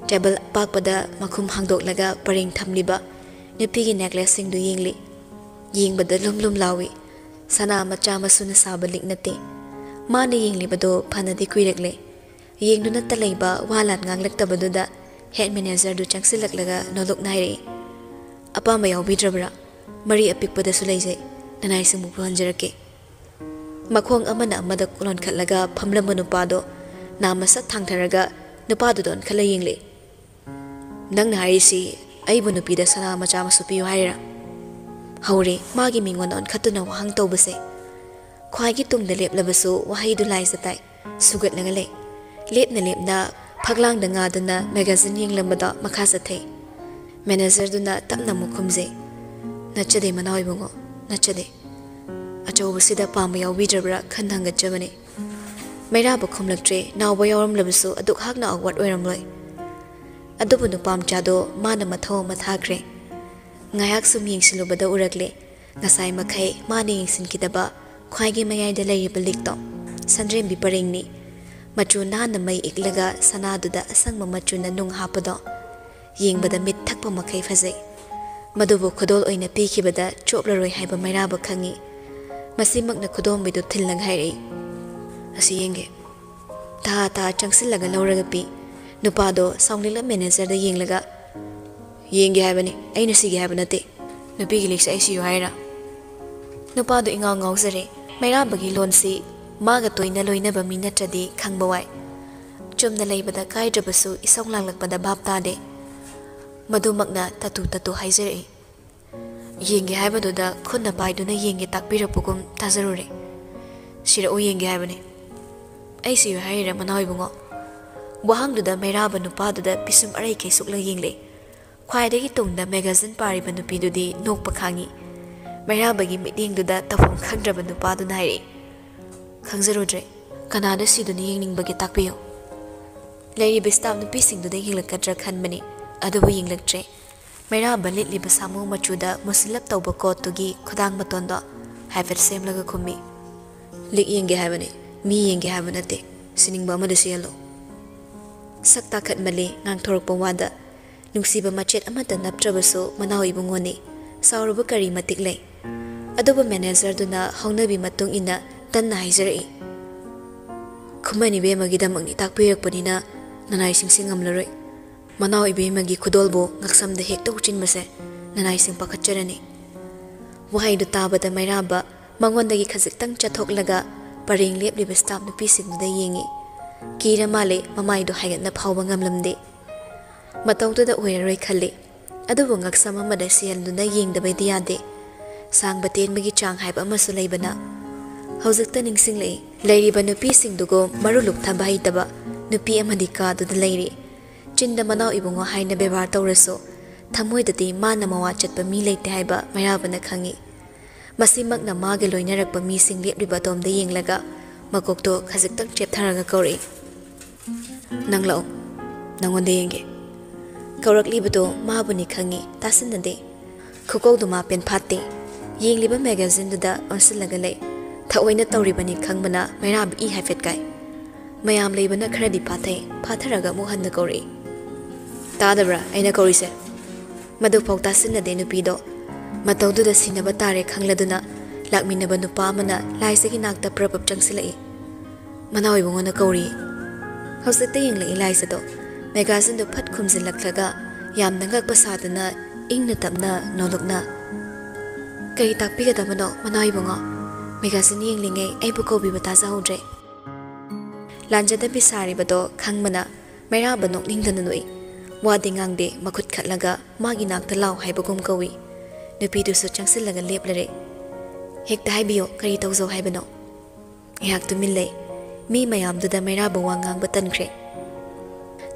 ꯇꯦꯕꯜ ꯑꯄꯥꯛꯄꯗ ꯃꯈꯨꯝ ꯍꯥꯡꯗꯣꯛꯂꯒ ꯄꯔꯦꯡ ꯊꯝꯂꯤꯕ ꯅꯨꯄꯤꯒꯤ ꯅꯦꯛꯂꯦꯁꯁꯤꯡꯗꯨ ꯌꯦꯡꯂꯤ꯫ ꯌꯦꯡꯕꯗ ꯂꯨꯝ ꯂꯨꯝ ꯂꯥꯎꯏ꯫ ꯁꯅꯥ ꯃꯆꯥ ꯃꯁꯨꯅ ꯁꯥꯕ ꯂꯤꯛ ꯅꯠꯇꯦ꯫ ꯃꯥꯅ ꯌꯦꯡꯂꯤꯕꯗꯣ ꯐꯅꯗꯤ ꯀꯨꯏꯔꯛꯂꯦ꯫ ꯌꯦꯡꯗꯨꯅꯠꯇ ꯂꯩꯕ ꯋꯥ ꯂꯥꯟ ꯉꯥꯡꯂꯛꯇꯕꯗꯨꯗ ꯍꯦꯗ ꯃꯦꯅꯦꯖꯔꯗꯨ ꯆꯪꯁꯤꯜꯂꯛꯂꯒ ꯅꯣꯂꯨꯛ ꯅꯥꯏꯔꯛꯏ꯫ "ꯑꯄꯥꯝꯕ ꯌꯥꯎꯕꯤꯗ꯭ꯔꯕ꯭ꯔꯥ? ꯃꯔꯤ ꯑꯄꯤꯛꯄꯗꯁꯨ ꯂꯩꯖꯩ, ꯅꯅꯥꯏꯁꯤꯡꯕꯨ ꯄꯨꯍꯟꯖꯔꯛꯀꯦ꯫" ꯃꯈꯣꯡ ꯑꯃꯅ ꯑꯃꯗ ꯂꯣꯟꯈꯠꯂꯒ ꯐꯝꯂꯝꯕ ꯅꯨꯄꯥꯗꯣ ꯅꯥꯝꯃ ꯁꯠ ꯊꯥꯡꯊꯔꯒ ꯅꯨꯄꯥꯗꯨꯗ ꯑꯣꯟꯈꯠꯂ ꯌꯦꯡꯂꯦ꯫ "ꯅꯪꯅ ꯍꯥꯏꯔꯤꯁꯤ ꯑꯩꯕꯨ ꯅꯨꯄꯤꯗ ꯁꯅꯥ ꯃꯆꯥ ꯃꯁꯨ ꯄꯤꯌꯨ ꯍꯥꯏꯔꯤꯔꯥ?" ꯍꯧꯔꯦ ꯃꯥꯒꯤ ꯃꯤꯉꯣꯟꯗ ꯑꯣꯟꯈꯠꯇꯨꯅ ꯋꯥꯍꯪ ꯇꯧꯕꯁꯦ꯫ ꯈ꯭ꯋꯥꯏꯒꯤ ꯇꯨꯡꯗ ꯂꯦꯞꯂꯕꯁꯨ ꯋꯥꯍꯩꯗꯨ ꯂꯥꯏꯖ ꯇꯥꯏ꯫ ꯁꯨꯒꯠꯂꯒ ꯂꯩ꯫ ꯂꯦꯞꯅ ꯂꯦꯞꯅ ꯐꯛꯂꯥꯡꯗ ꯉꯥꯗꯨꯅ ꯃꯦꯒꯥꯖꯤꯟ ꯌꯦꯡꯂꯝꯕꯗꯣ ꯃꯈꯥ ꯆꯠꯊꯩ꯫ ꯃꯦꯅꯦꯖꯔꯗꯨꯅ ꯇꯞꯅ ꯑꯃꯨꯛ ꯈꯨꯝꯖꯩ꯫ "ꯅꯠꯆꯗꯦ ꯃꯅꯥꯎ ꯏꯕꯨꯡꯉꯣ, ꯅꯠꯆꯗꯦ꯫ ꯑꯆꯧꯕꯁꯤꯗ ꯄꯥꯝꯕ ꯌꯥꯎꯕꯤꯗ꯭ꯔꯕ꯭ꯔꯥ ꯈꯟ ꯍꯪꯒꯠꯆꯕꯅꯤ꯫" ꯃꯩꯔꯥꯕ ꯈꯨꯝꯂꯛꯇ꯭ꯔꯦ꯫ ꯅꯥꯎꯕ ꯌꯥꯎꯔꯝꯂꯕꯁꯨ ꯑꯗꯨꯛ ꯍꯥꯛꯅ awkward ꯑꯣꯏꯔꯝꯂꯣꯏ꯫ ꯑꯗꯨꯕꯨ ꯅꯨꯄꯥ ꯃꯆꯥꯗꯣ ꯃꯥꯅ ꯃꯊꯧ ꯑꯃ ꯊꯥꯈ꯭ꯔꯦ꯫ ꯉꯥꯏꯍꯥꯛ ꯁꯨꯝ ꯌꯦꯡꯁꯤꯜꯂꯨꯕꯗ ꯎꯔꯛꯂꯦ, ꯉꯁꯥꯏ ꯃꯈꯩ ꯃꯥꯅ ꯌꯦꯡꯁꯤꯟꯈꯤꯗꯕ ꯈ꯭ꯋꯥꯏꯒꯤ ꯃꯌꯥꯏꯗ ꯂꯩꯔꯤꯕ ꯂꯤꯛꯇꯣ꯫ ꯁꯟꯗ꯭ꯔꯦꯝꯕꯤ ꯄꯔꯦꯡꯅꯤ꯫ ꯃꯆꯨ ꯅꯥꯟꯅ ꯃꯩ ꯏꯛꯂꯒ ꯁꯅꯥꯗꯨꯗ ꯑꯁꯪꯕ ꯃꯆꯨꯅ ꯅꯨꯡ ꯍꯥꯞꯄꯗꯣ꯫ ꯌꯦꯡꯕꯗ ꯃꯤꯠ ꯊꯛꯄ ꯃꯈꯩ ꯐꯖꯩ꯫ ꯃꯗꯨꯕꯨ ꯈꯨꯗꯣꯜ ꯑꯣꯏꯅ ꯄꯤꯈꯤꯕꯗ ꯆꯣꯞꯂꯔꯣꯏ ꯍꯥꯏꯕ ꯃꯩꯔꯥꯕ ꯈꯪꯏ꯫ ꯃꯁꯤꯃꯛꯅ ꯈꯨꯗꯣꯝꯕꯤꯗꯨ ꯊꯤꯜꯂꯒ ꯍꯥꯏꯔꯛꯏ꯫ "ꯑꯁꯤ ꯌꯦꯡꯒꯦ꯫" ꯊꯥ ꯊꯥ ꯆꯪꯁꯤꯜꯂꯒ ꯂꯧꯔꯒ ꯄꯤ꯫ ꯅꯨꯄꯥꯗꯣ ꯁꯥꯎꯅꯤꯡꯂ ꯃꯦꯅꯦꯖꯔꯗ ꯌꯦꯡꯂꯒ, "ꯌꯦꯡꯒꯦ ꯍꯥꯏꯕꯅꯤ, ꯑꯩꯅ ꯁꯤꯒꯦ ꯍꯥꯏꯕ ꯅꯠꯇꯦ꯫ ꯅꯨꯄꯤꯒꯤ ꯂꯤꯛꯁꯦ ꯑꯩ ꯁꯤꯌꯨ ꯍꯥꯏꯔꯥ?" ꯅꯨꯄꯥꯗꯣ ꯏꯉꯥꯎ ꯉꯥꯎꯖꯔꯦ꯫ ꯃꯩꯔꯥꯕꯒꯤ ꯂꯣꯟꯁꯤ ꯃꯥꯒ ꯇꯣꯏꯅ ꯂꯣꯏꯅꯕ ꯃꯤ ꯅꯠꯇ꯭ꯔꯗꯤ ꯈꯪꯕ ꯋꯥꯏ꯫ ꯆꯨꯝꯅ ꯂꯩꯕꯗ ꯀꯥꯏꯗ꯭ꯔꯕꯁꯨ ꯏꯁꯧ ꯂꯥꯡꯂꯛꯄꯗ ꯚꯥꯞ ꯇꯥꯗꯦ꯫ ꯃꯗꯨꯃꯛꯅ ꯇꯇꯨ ꯇꯇꯨ ꯍꯥꯏꯖꯔꯛꯏ꯫ "ꯌꯦꯡꯒꯦ ꯍꯥꯏꯕꯗꯨꯗ ꯈꯨꯠꯅ ꯄꯥꯏꯗꯨꯅ ꯌꯦꯡꯒꯦ ꯇꯥꯛꯄꯤꯔꯛꯄꯒꯨꯝ ꯇꯥꯖꯔꯨꯔꯦ꯫ ꯁꯤꯔꯛꯎ ꯌꯦꯡꯒꯦ ꯍꯥꯏꯕꯅꯤ꯫" "ꯑꯩ ꯁꯤꯌꯨ ꯍꯥꯏꯔꯤꯔꯥ ꯃꯅꯥꯎ ꯏꯕꯨꯡꯉꯣ?" ꯋꯥꯍꯪꯗꯨꯗ ꯃꯩꯔꯥꯕ ꯅꯨꯄꯥꯗꯨꯗ ꯄꯤꯁꯨꯝ ꯑꯔꯩꯈꯩ ꯁꯨꯛꯂ ꯌꯦꯡꯂꯦ꯫ ꯈ꯭ꯋꯥꯏꯗꯒꯤ ꯇꯨꯡꯗ ꯃꯦꯒꯥꯖꯤꯟ ꯄꯥꯔꯤꯕ ꯅꯨꯄꯤꯗꯨꯗꯤ ꯅꯣꯛꯄ ꯈꯥꯡꯉꯤ꯫ ꯃꯩꯔꯥꯕꯒꯤ ꯃꯤꯠꯌꯦꯡꯗꯨꯗ ꯇꯧꯐꯝ ꯈꯪꯗ꯭ꯔꯕ ꯅꯨꯄꯥꯗꯨꯅ ꯍꯥꯏꯔꯛꯏ, "ꯈꯪꯖꯔꯨꯗ꯭ꯔꯦ꯫ ꯀꯅꯥꯗ ꯁꯤꯗꯨꯅ ꯌꯦꯡꯅꯤꯡꯕꯒꯦ ꯇꯥꯛꯄꯤꯌꯨ꯫" ꯂꯩꯔꯤꯕ ꯁ꯭ꯇꯥꯐ ꯅꯨꯄꯤꯁꯤꯡꯗꯨꯗ ꯌꯦꯡꯂꯛꯀꯗ꯭ꯔꯥ ꯈꯟꯕꯅꯤ, ꯑꯗꯨꯕꯨ ꯌꯦꯡꯂꯛꯇ꯭ꯔꯦ꯫ ꯃꯩꯔꯥꯕ ꯂꯤꯠꯂꯤꯕ ꯁꯥꯃꯨ ꯃꯆꯨꯗ ꯃꯨꯁꯤꯜꯂꯞ ꯇꯧꯕ ꯀꯣꯠꯇꯨꯒꯤ ꯈꯨꯗꯥꯡ ꯃꯇꯣꯟꯗꯣ ꯍꯥꯏꯐꯦꯠ ꯁꯦꯝꯂꯒ ꯈꯨꯝꯃꯤ꯫ "ꯂꯤꯛ ꯌꯦꯡꯒꯦ ꯍꯥꯏꯕꯅꯤ꯫ ꯃꯤ ꯌꯦꯡꯒꯦ ꯍꯥꯏꯕ ꯅꯠꯇꯦ, ꯁꯤꯅꯤꯡꯕ ꯑꯃꯗ ꯁꯤꯍꯜꯂꯣ꯫ ꯁꯛ ꯇꯥꯈꯠꯃꯜꯂꯤ ꯉꯥꯡꯊꯣꯔꯛꯄ ꯋꯥꯗ꯫ ꯅꯨꯡꯁꯤꯕ ꯃꯆꯦꯠ ꯑꯃꯠꯇ ꯅꯞꯇ꯭ꯔꯕꯁꯨ ꯃꯅꯥꯎ ꯏꯕꯨꯡꯉꯣꯅꯤ꯫ ꯁꯥꯎꯔꯨꯕ ꯀꯔꯤ ꯃꯇꯤꯛ ꯂꯩ? ꯑꯗꯨꯕꯨ ꯃꯦꯅꯦꯖꯔꯗꯨꯅ ꯍꯧꯅꯕꯤ ꯃꯇꯨꯡ ꯏꯟꯅ ꯇꯟꯅ ꯍꯥꯏꯖꯔꯛꯏ, "ꯈꯨꯃꯟ ꯏꯕꯦꯝꯃꯒꯤꯗꯃꯛꯅꯤ ꯇꯥꯛꯄꯤꯔꯛꯄꯅꯤꯅ ꯅꯅꯥꯏꯁꯤꯡꯁꯤ ꯉꯝꯂꯔꯣꯏ꯫ ꯃꯅꯥꯎ ꯏꯕꯦꯝꯃꯒꯤ ꯈꯨꯗꯣꯜꯕꯨ ꯉꯛꯁꯝꯗ ꯍꯦꯛꯇ ꯎꯆꯤꯟꯕꯁꯦ ꯅꯅꯥꯏꯁꯤꯡ ꯄꯥꯈꯠꯆꯔꯅꯤ꯫" ꯋꯥꯍꯩꯗꯨ ꯇꯥꯕꯗ ꯃꯩꯔꯥꯕ ꯃꯉꯣꯟꯗꯒꯤ ꯈꯖꯤꯛꯇꯪ ꯆꯠꯊꯣꯛꯂꯒ ꯄꯔꯦꯡ ꯂꯦꯞꯂꯤꯕ ꯁ꯭ꯇꯥꯐ ꯅꯨꯄꯤꯁꯤꯡꯗꯨꯗ ꯌꯦꯡꯉꯤ꯫ ꯀꯤꯔ ꯃꯥꯜꯂꯦ, ꯃꯃꯥꯏꯗꯨ ꯍꯥꯏꯒꯠꯅ ꯐꯥꯎꯕ ꯉꯝꯂꯝꯗꯦ꯫ ꯃꯇꯧꯗꯨꯗ ꯑꯣꯏꯔꯔꯣꯏ ꯈꯜꯂꯤ꯫ ꯑꯗꯨꯕꯨ ꯉꯛꯁꯝ ꯑꯃꯗ ꯁꯤꯍꯟꯗꯨꯅ ꯌꯦꯡꯗꯕꯗꯤ ꯌꯥꯗꯦ꯫ ꯁꯥꯡꯕ ꯇꯦꯟꯕꯒꯤ ꯆꯥꯡ ꯍꯥꯏꯕ ꯑꯃꯁꯨ ꯂꯩꯕꯅ꯫ ꯍꯧꯖꯤꯛꯇ ꯅꯤꯡꯁꯤꯡꯂꯛꯏ, ꯂꯩꯔꯤꯕ ꯅꯨꯄꯤꯁꯤꯡꯗꯨꯒ ꯃꯔꯨ ꯂꯨꯛꯊꯕ ꯍꯩꯇꯕ ꯅꯨꯄꯤ ꯑꯃꯗꯤ ꯀꯥꯗꯨꯗ ꯂꯩꯔꯤ꯫ ꯆꯤꯟꯗ ꯃꯅꯥꯎ ꯏꯕꯨꯡꯉꯣ ꯍꯥꯏꯅ ꯕꯦꯕꯥꯔ ꯇꯧꯔꯁꯨ ꯊꯃꯣꯏꯗꯗꯤ ꯃꯥꯅ ꯃꯋꯥ ꯆꯠꯄ ꯃꯤ ꯂꯩꯇꯦ ꯍꯥꯏꯕ ꯃꯩꯔꯥꯕꯅ ꯈꯪꯏ꯫ ꯃꯁꯤꯃꯛꯅ ꯃꯥꯒꯤ ꯂꯣꯏꯅꯔꯛꯄ ꯃꯤꯁꯤꯡ ꯂꯦꯞꯂꯤꯕ ꯑꯗꯣꯝꯗ ꯌꯦꯡꯂꯒ ꯃꯀꯣꯛꯇꯣ ꯈꯖꯤꯛꯇꯪ ꯆꯦꯞꯊꯔꯒ ꯀꯧꯔꯛꯏ, "ꯅꯪ ꯂꯥꯛꯑꯣ, ꯅꯪꯉꯣꯟꯗ ꯌꯦꯡꯒꯦ꯫" ꯀꯧꯔꯛꯂꯤꯕꯗꯣ ꯃꯥꯕꯨꯅꯤ ꯈꯪꯏ, ꯇꯥꯁꯤꯟꯅꯗꯦ꯫ ꯈꯨꯀꯧꯗꯨ ꯃꯥ ꯄꯦꯟꯐꯥꯠꯇꯦ꯫ ꯌꯦꯡꯂꯤꯕ ꯃꯦꯒꯥꯖꯤꯟꯗꯨꯗ ꯑꯣꯟꯁꯤꯜꯂꯒ ꯂꯩ꯫ ꯊꯑꯣꯏꯅ ꯇꯧꯔꯤꯕꯅꯤ ꯈꯪꯕꯅ ꯃꯩꯔꯥꯕ ꯏ ꯍꯥꯏꯐꯦꯠ ꯀꯥꯏ꯫ ꯃꯌꯥꯝ ꯂꯩꯕꯅ ꯈꯔꯗꯤ ꯐꯥꯊꯩ, ꯐꯥꯊꯔꯒ ꯑꯃꯨꯛ ꯍꯟꯅ ꯀꯧꯔꯛꯏ, "ꯇꯥꯗꯕ꯭ꯔꯥ ꯑꯩꯅ ꯀꯧꯔꯤꯁꯦ?" ꯃꯗꯨꯐꯥꯎ ꯇꯥꯁꯤꯟꯅꯗꯦ ꯅꯨꯄꯤꯗꯣ꯫ ꯃꯇꯧꯗꯨꯗ ꯁꯤꯟꯅꯕ ꯇꯥꯔꯦ ꯈꯪꯂꯗꯨꯅ ꯂꯥꯛꯃꯤꯟꯅꯕ ꯅꯨꯄꯥ ꯑꯃꯅ ꯂꯥꯏꯖꯒꯤ ꯅꯥꯛꯇ ꯄ꯭ꯔꯞ ꯄ꯭ꯔꯞ ꯆꯪꯁꯤꯜꯂꯛꯏ꯫ "ꯃꯅꯥꯎ ꯏꯕꯨꯡꯉꯣꯅ ꯀꯧꯔꯤ꯫" ꯍꯧꯖꯤꯛꯇ ꯌꯦꯡꯂꯛꯏ ꯂꯥꯏꯖꯗꯣ꯫ ꯃꯦꯒꯥꯖꯤꯟꯗꯨ ꯐꯠ ꯈꯨꯝꯖꯤꯜꯂꯛꯂꯒ ꯌꯥꯝꯅ ꯉꯛꯄ ꯁꯥꯗꯨꯅ ꯏꯪꯅ ꯇꯞꯅ ꯅꯣꯂꯨꯛꯅ, "ꯀꯔꯤ ꯇꯥꯛꯄꯤꯒꯗꯕꯅꯣ ꯃꯅꯥꯎ ꯏꯕꯨꯡꯉꯣ? ꯃꯦꯒꯥꯖꯤꯟ ꯌꯦꯡꯂꯤꯉꯩ ꯑꯩꯕꯨ ꯀꯧꯕꯤꯕ ꯇꯥꯖꯍꯧꯗ꯭ꯔꯦ꯫" ꯂꯥꯟꯖꯗꯕꯤ ꯁꯥꯔꯤꯕꯗꯣ ꯈꯪꯕꯅ ꯃꯩꯔꯥꯕ ꯅꯣꯛꯅꯤꯡꯗꯅ ꯅꯣꯛꯏ꯫ ꯋꯥꯗꯤ ꯉꯥꯡꯗꯦ, ꯃꯈꯨꯠ ꯈꯠꯂꯒ ꯃꯥꯒꯤ ꯅꯥꯛꯇ ꯂꯥꯎ ꯍꯥꯏꯕꯒꯨꯝ ꯀꯧꯏ꯫ ꯅꯨꯄꯤꯗꯨꯁꯨ ꯆꯪꯁꯤꯜꯂꯒ ꯂꯦꯞꯂꯔꯦ꯫ "ꯍꯦꯛꯇ ꯍꯥꯏꯕꯤꯌꯣ, ꯀꯔꯤ ꯇꯧꯖꯧ ꯍꯥꯏꯕꯅꯣ?" ꯉꯥꯏꯍꯥꯛ ꯇꯨꯃꯤꯟ ꯂꯩ꯫ ꯃꯤ ꯃꯌꯥꯝꯗꯨꯗ ꯃꯩꯔꯥꯕ ꯋꯥ ꯉꯥꯡꯕ ꯇꯟꯈ꯭ꯔꯦ꯫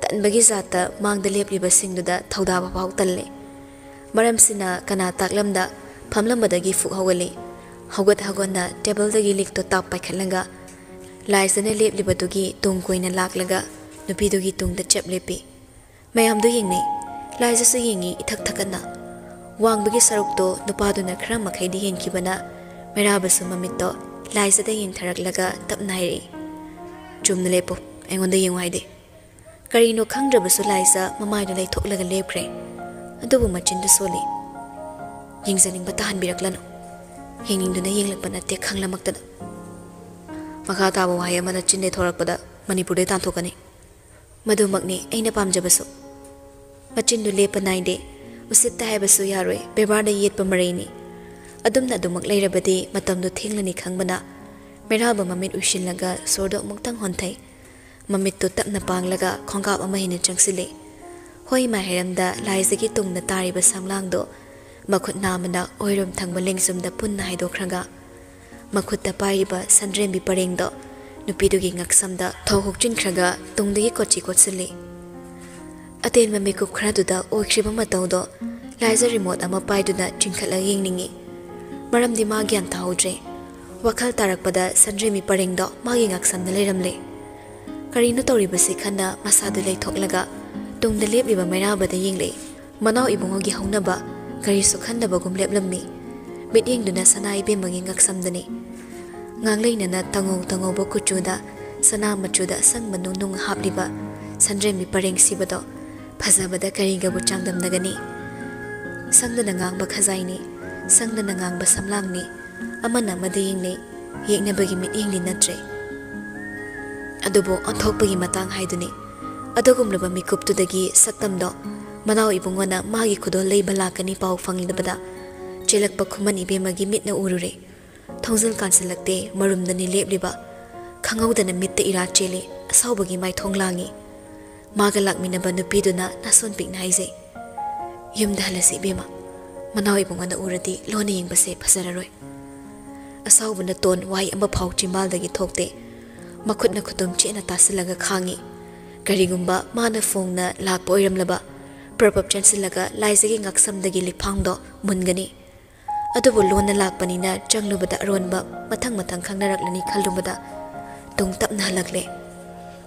ꯇꯟꯕꯒꯤ ꯖꯥꯠꯇ ꯃꯥꯡꯗ ꯂꯦꯞꯂꯤꯕꯁꯤꯡꯗꯨꯗ ꯊꯧꯗꯥꯕ ꯐꯥꯎ ꯇꯜꯂꯦ꯫ ꯃꯔꯝꯁꯤꯅ ꯀꯅꯥ ꯇꯥꯛꯂꯝꯗ ꯐꯝꯂꯝꯕꯗꯒꯤ ꯐꯨꯛ ꯍꯧꯒꯠꯂꯤ꯫ ꯍꯧꯒꯠ ꯍꯧꯒꯠꯅ ꯇꯦꯕꯜꯗꯒꯤ ꯂꯤꯛꯇꯣ ꯇꯥꯞ ꯄꯥꯏꯈꯠꯂꯒ ꯂꯥꯏꯖꯅ ꯂꯦꯞꯂꯤꯕꯗꯨꯒꯤ ꯇꯨꯡ ꯀꯣꯏꯅ ꯂꯥꯛꯂꯒ ꯅꯨꯄꯤꯗꯨꯒꯤ ꯇꯨꯡꯗ ꯆꯞ ꯂꯦꯞꯄꯤ꯫ ꯃꯌꯥꯝꯗꯨ ꯌꯦꯡꯅꯩ꯫ ꯂꯥꯏꯖꯁꯨ ꯌꯦꯡꯉꯤ ꯏꯊꯛ ꯊꯛꯀꯠꯅ꯫ ꯋꯥꯡꯕꯒꯤ ꯁꯔꯨꯛꯇꯣ ꯅꯨꯄꯥꯗꯨꯅ ꯈꯔ ꯃꯈꯩꯗꯤ ꯍꯦꯟꯈꯤꯕꯅ ꯃꯩꯔꯥꯕꯁꯨ ꯃꯃꯤꯠꯇꯣ ꯂꯥꯏꯖꯗ ꯌꯦꯡꯊꯔꯛꯂꯒ ꯇꯞꯅ ꯍꯥꯏꯔꯛꯏ, "ꯆꯨꯝꯅ ꯂꯦꯞꯄꯨ, ꯑꯩꯉꯣꯟꯗ ꯌꯦꯡꯉꯨ ꯍꯥꯏꯗꯦ꯫" ꯀꯔꯤꯅꯣ ꯈꯪꯗ꯭ꯔꯕꯁꯨ ꯂꯥꯏꯖ ꯃꯃꯥꯏꯗꯨ ꯂꯩꯊꯣꯛꯂꯒ ꯂꯦꯞꯈ꯭ꯔꯦ꯫ ꯑꯗꯨꯕꯨ ꯃꯆꯤꯟꯗꯨ ꯁꯣꯜꯂꯤ꯫ "ꯌꯦꯡꯖꯅꯤꯡꯕ ꯇꯥꯍꯟꯕꯤꯔꯛꯂꯅꯨ꯫ ꯌꯦꯡꯅꯤꯡꯗꯨꯅ ꯌꯦꯡꯂꯛꯄ ꯅꯠꯇꯦ, ꯈꯪꯂꯃꯛꯇꯅ꯫" ꯃꯈꯥ ꯇꯥꯕ ꯋꯥꯍꯩ ꯑꯃꯅ ꯆꯤꯟꯗꯩ ꯊꯣꯔꯛꯄꯗ ꯃꯅꯤꯄꯨꯔꯗꯩ ꯇꯥꯟꯊꯣꯛꯀꯅꯤ꯫ ꯃꯗꯨꯃꯛꯅꯤ ꯑꯩꯅ ꯄꯥꯝꯖꯕꯁꯨ꯫ ꯃꯆꯤꯟꯗꯨ ꯂꯦꯞꯄ ꯅꯥꯏꯗꯦ꯫ ꯎꯁꯤꯠꯇ ꯍꯥꯏꯕꯁꯨ ꯌꯥꯔꯣꯏ, ꯕꯦꯕꯥꯔꯗ ꯌꯦꯠꯄ ꯃꯔꯩꯅꯤ꯫ ꯑꯗꯨꯝꯅ ꯑꯗꯨꯃꯛ ꯂꯩꯔꯕꯗꯤ ꯃꯇꯝꯗꯨ ꯊꯦꯡꯂꯅꯤ ꯈꯪꯕꯅ, ꯃꯩꯔꯥꯕ ꯃꯃꯤꯠ ꯎꯏꯁꯤꯜꯂꯒ ꯁꯣꯔꯗꯨ ꯑꯃꯨꯛꯇꯪ ꯍꯣꯟꯊꯩ꯫ ꯃꯃꯤꯠꯇꯨ ꯇꯞꯅ ꯄꯥꯡꯂꯒ ꯈꯣꯡꯀꯥꯞ ꯑꯃ ꯍꯦꯟꯅ ꯆꯪꯁꯤꯜꯂꯤ꯫ ꯍꯣꯏ ꯃꯥꯏ ꯍꯥꯏꯔꯝꯗ ꯂꯥꯏꯖꯒꯤ ꯇꯨꯡꯗ ꯇꯥꯔꯤꯕ ꯁꯝꯂꯥꯡꯗꯣ ꯃꯈꯨꯠ ꯅꯥꯝꯃꯅ ꯑꯣꯏꯔꯣꯝ ꯊꯪꯕ ꯂꯦꯡꯖꯨꯝꯗ ꯄꯨꯟꯅ ꯍꯥꯏꯗꯣꯛꯈ꯭ꯔꯒ, ꯃꯈꯨꯠꯇ ꯄꯥꯏꯔꯤꯕ ꯁꯟꯗ꯭ꯔꯦꯝꯕꯤ ꯄꯔꯦꯡꯗꯣ ꯅꯨꯄꯤꯗꯨꯒꯤ ꯉꯛꯁꯝꯗ ꯊꯧ ꯍꯨꯛꯆꯤꯟꯈ꯭ꯔꯒ ꯇꯨꯡꯗꯒꯤ ꯀꯣꯠꯆꯤ ꯀꯣꯠꯁꯤꯜꯂꯤ꯫ ꯑꯇꯦꯟꯕ ꯃꯤꯀꯨꯞ ꯈꯔꯗꯨꯗ ꯑꯣꯏꯈ꯭ꯔꯤꯕ ꯃꯇꯧꯗꯣ ꯂꯥꯏꯖ ꯔꯤꯃꯣꯠ ꯑꯃ ꯄꯥꯏꯗꯨꯅ ꯆꯤꯡꯈꯠꯂꯒ ꯌꯦꯡꯅꯤꯡꯏ꯫ ꯃꯔꯝꯗꯤ ꯃꯥ ꯒ꯭ꯌꯥꯟ ꯇꯥꯍꯧꯗ꯭ꯔꯦ꯫ ꯋꯥꯈꯜ ꯇꯥꯔꯛꯄꯗ ꯁꯟꯗ꯭ꯔꯦꯝꯕꯤ ꯄꯔꯦꯡꯗꯣ ꯃꯥꯒꯤ ꯉꯛꯁꯝꯗ ꯂꯩꯔꯝꯂꯦ꯫ ꯀꯔꯤꯅꯣ ꯇꯧꯔꯤꯕꯁꯤ ꯈꯟꯅ ꯃꯁꯥꯗꯨ ꯂꯩꯊꯣꯛꯂꯒ ꯇꯨꯡꯗ ꯂꯦꯞꯂꯤꯕ ꯃꯩꯔꯥꯕꯗ ꯌꯦꯡꯂꯛꯏ꯫ ꯃꯅꯥꯎ ꯏꯕꯨꯡꯉꯣꯒꯤ ꯍꯧꯅꯕ ꯀꯔꯤꯁꯨ ꯈꯟꯗꯕꯒꯨꯝ ꯂꯦꯞꯂꯝꯃꯤ꯫ ꯃꯤꯠꯌꯦꯡꯗꯨꯅ ꯁꯅꯥ ꯏꯕꯦꯝꯃꯒꯤ ꯉꯛꯁꯝꯗꯅꯤ꯫ ꯉꯥꯡꯂꯩꯅꯅ ꯇꯉꯧ ꯇꯉꯧꯕ ꯀꯨꯆꯨꯗ ꯁꯅꯥ ꯃꯆꯨꯗ ꯑꯁꯪꯕ ꯅꯨꯡ ꯅꯨꯡ ꯍꯥꯞꯂꯤꯕ ꯁꯟꯗ꯭ꯔꯦꯝꯕꯤ ꯄꯔꯦꯡ ꯁꯤꯕꯗꯣ ꯐꯖꯕꯗ ꯀꯔꯤꯒꯕꯨ ꯆꯥꯡꯗꯝꯅꯒꯅꯤ? ꯁꯪꯗꯅ ꯉꯥꯡꯕ ꯈꯖꯥꯏꯅꯤ, ꯁꯪꯗꯅ ꯉꯥꯡꯕ ꯁꯝꯂꯥꯡꯅꯤ, ꯑꯃꯅ ꯑꯃꯗ ꯌꯦꯡꯅꯩ, ꯌꯦꯡꯅꯕꯒꯤ ꯃꯤꯠꯌꯦꯡꯗꯤ ꯅꯠꯇ꯭ꯔꯦ꯫ ꯑꯗꯨꯕꯨ ꯑꯣꯟꯊꯣꯛꯄꯒꯤ ꯃꯇꯥꯡ ꯍꯥꯏꯗꯨꯅꯤ꯫ ꯑꯗꯨꯒꯨꯝꯂꯕ ꯃꯤꯀꯨꯞꯇꯨꯗꯒꯤ ꯁꯛꯇꯝꯗꯣ ꯃꯅꯥꯎ ꯏꯕꯨꯡꯉꯣꯅ ꯃꯥꯒꯤ ꯈꯨꯗꯣꯜ ꯂꯩꯕ ꯂꯥꯛꯀꯅꯤ ꯄꯥꯎ ꯐꯪꯂꯕꯗ ꯆꯦꯜꯂꯛꯄ ꯈꯨꯃꯟ ꯏꯕꯦꯝꯃꯒꯤ ꯃꯤꯠꯅ ꯎꯔꯨꯔꯦ꯫ ꯊꯣꯡꯖꯤꯜ ꯀꯥꯟꯁꯤꯜꯂꯛꯇꯦ, ꯃꯔꯨꯝꯗꯅꯤ ꯂꯦꯞꯂꯤꯕ꯫ ꯈꯪꯍꯧꯗꯅ ꯃꯤꯠꯇ ꯏꯔꯥ ꯆꯦꯜꯂꯤ, ꯑꯁꯥꯎꯕꯒꯤ ꯃꯥꯏꯊꯣꯡ ꯂꯥꯡꯉꯤ꯫ ꯃꯥꯒ ꯂꯥꯛꯃꯤꯟꯅꯕ ꯅꯨꯄꯤꯗꯨꯅ ꯅꯥꯁꯣꯟ ꯄꯤꯛꯅ ꯍꯥꯏꯖꯩ, "ꯌꯨꯝꯗ ꯍꯜꯂꯁꯤ ꯏꯕꯦꯝꯃ, ꯃꯅꯥꯎ ꯏꯕꯨꯡꯉꯣꯅ ꯎꯔꯗꯤ ꯂꯣꯟꯅ ꯌꯦꯡꯕꯁꯦ ꯐꯖꯔꯔꯣꯏ꯫" ꯑꯁꯥꯎꯕꯅ ꯇꯣꯟ ꯋꯥꯍꯩ ꯑꯃꯐꯥꯎ ꯆꯤꯝꯕꯥꯜꯗꯒꯤ ꯊꯣꯛꯇꯦ꯫ ꯃꯈꯨꯠꯅ ꯈꯨꯇꯨꯝ ꯆꯦꯠꯅ ꯇꯥꯁꯤꯜꯂꯒ ꯈꯥꯡꯉꯤ꯫ ꯀꯔꯤꯒꯨꯝꯕ ꯃꯥꯅ ꯐꯣꯡꯅ ꯂꯥꯛꯄ ꯑꯣꯏꯔꯝꯂꯕ, ꯄ꯭ꯔꯞ ꯄ꯭ꯔꯞ ꯆꯦꯟꯁꯤꯜꯂꯒ ꯂꯥꯏꯖꯒꯤ ꯉꯛꯁꯝꯗꯒꯤ ꯂꯤꯐꯥꯡꯗꯣ ꯃꯨꯟꯒꯅꯤ꯫ ꯑꯗꯨꯕꯨ ꯂꯣꯟꯅ ꯂꯥꯛꯄꯅꯤꯅ ꯆꯪꯂꯨꯕꯗ ꯑꯔꯣꯟꯕ ꯃꯊꯪ ꯃꯊꯪ ꯈꯪꯅꯔꯛꯂꯅꯤ ꯈꯜꯂꯨꯕꯗ ꯇꯨꯡ ꯇꯞꯅ ꯍꯜꯂꯛꯂꯦ꯫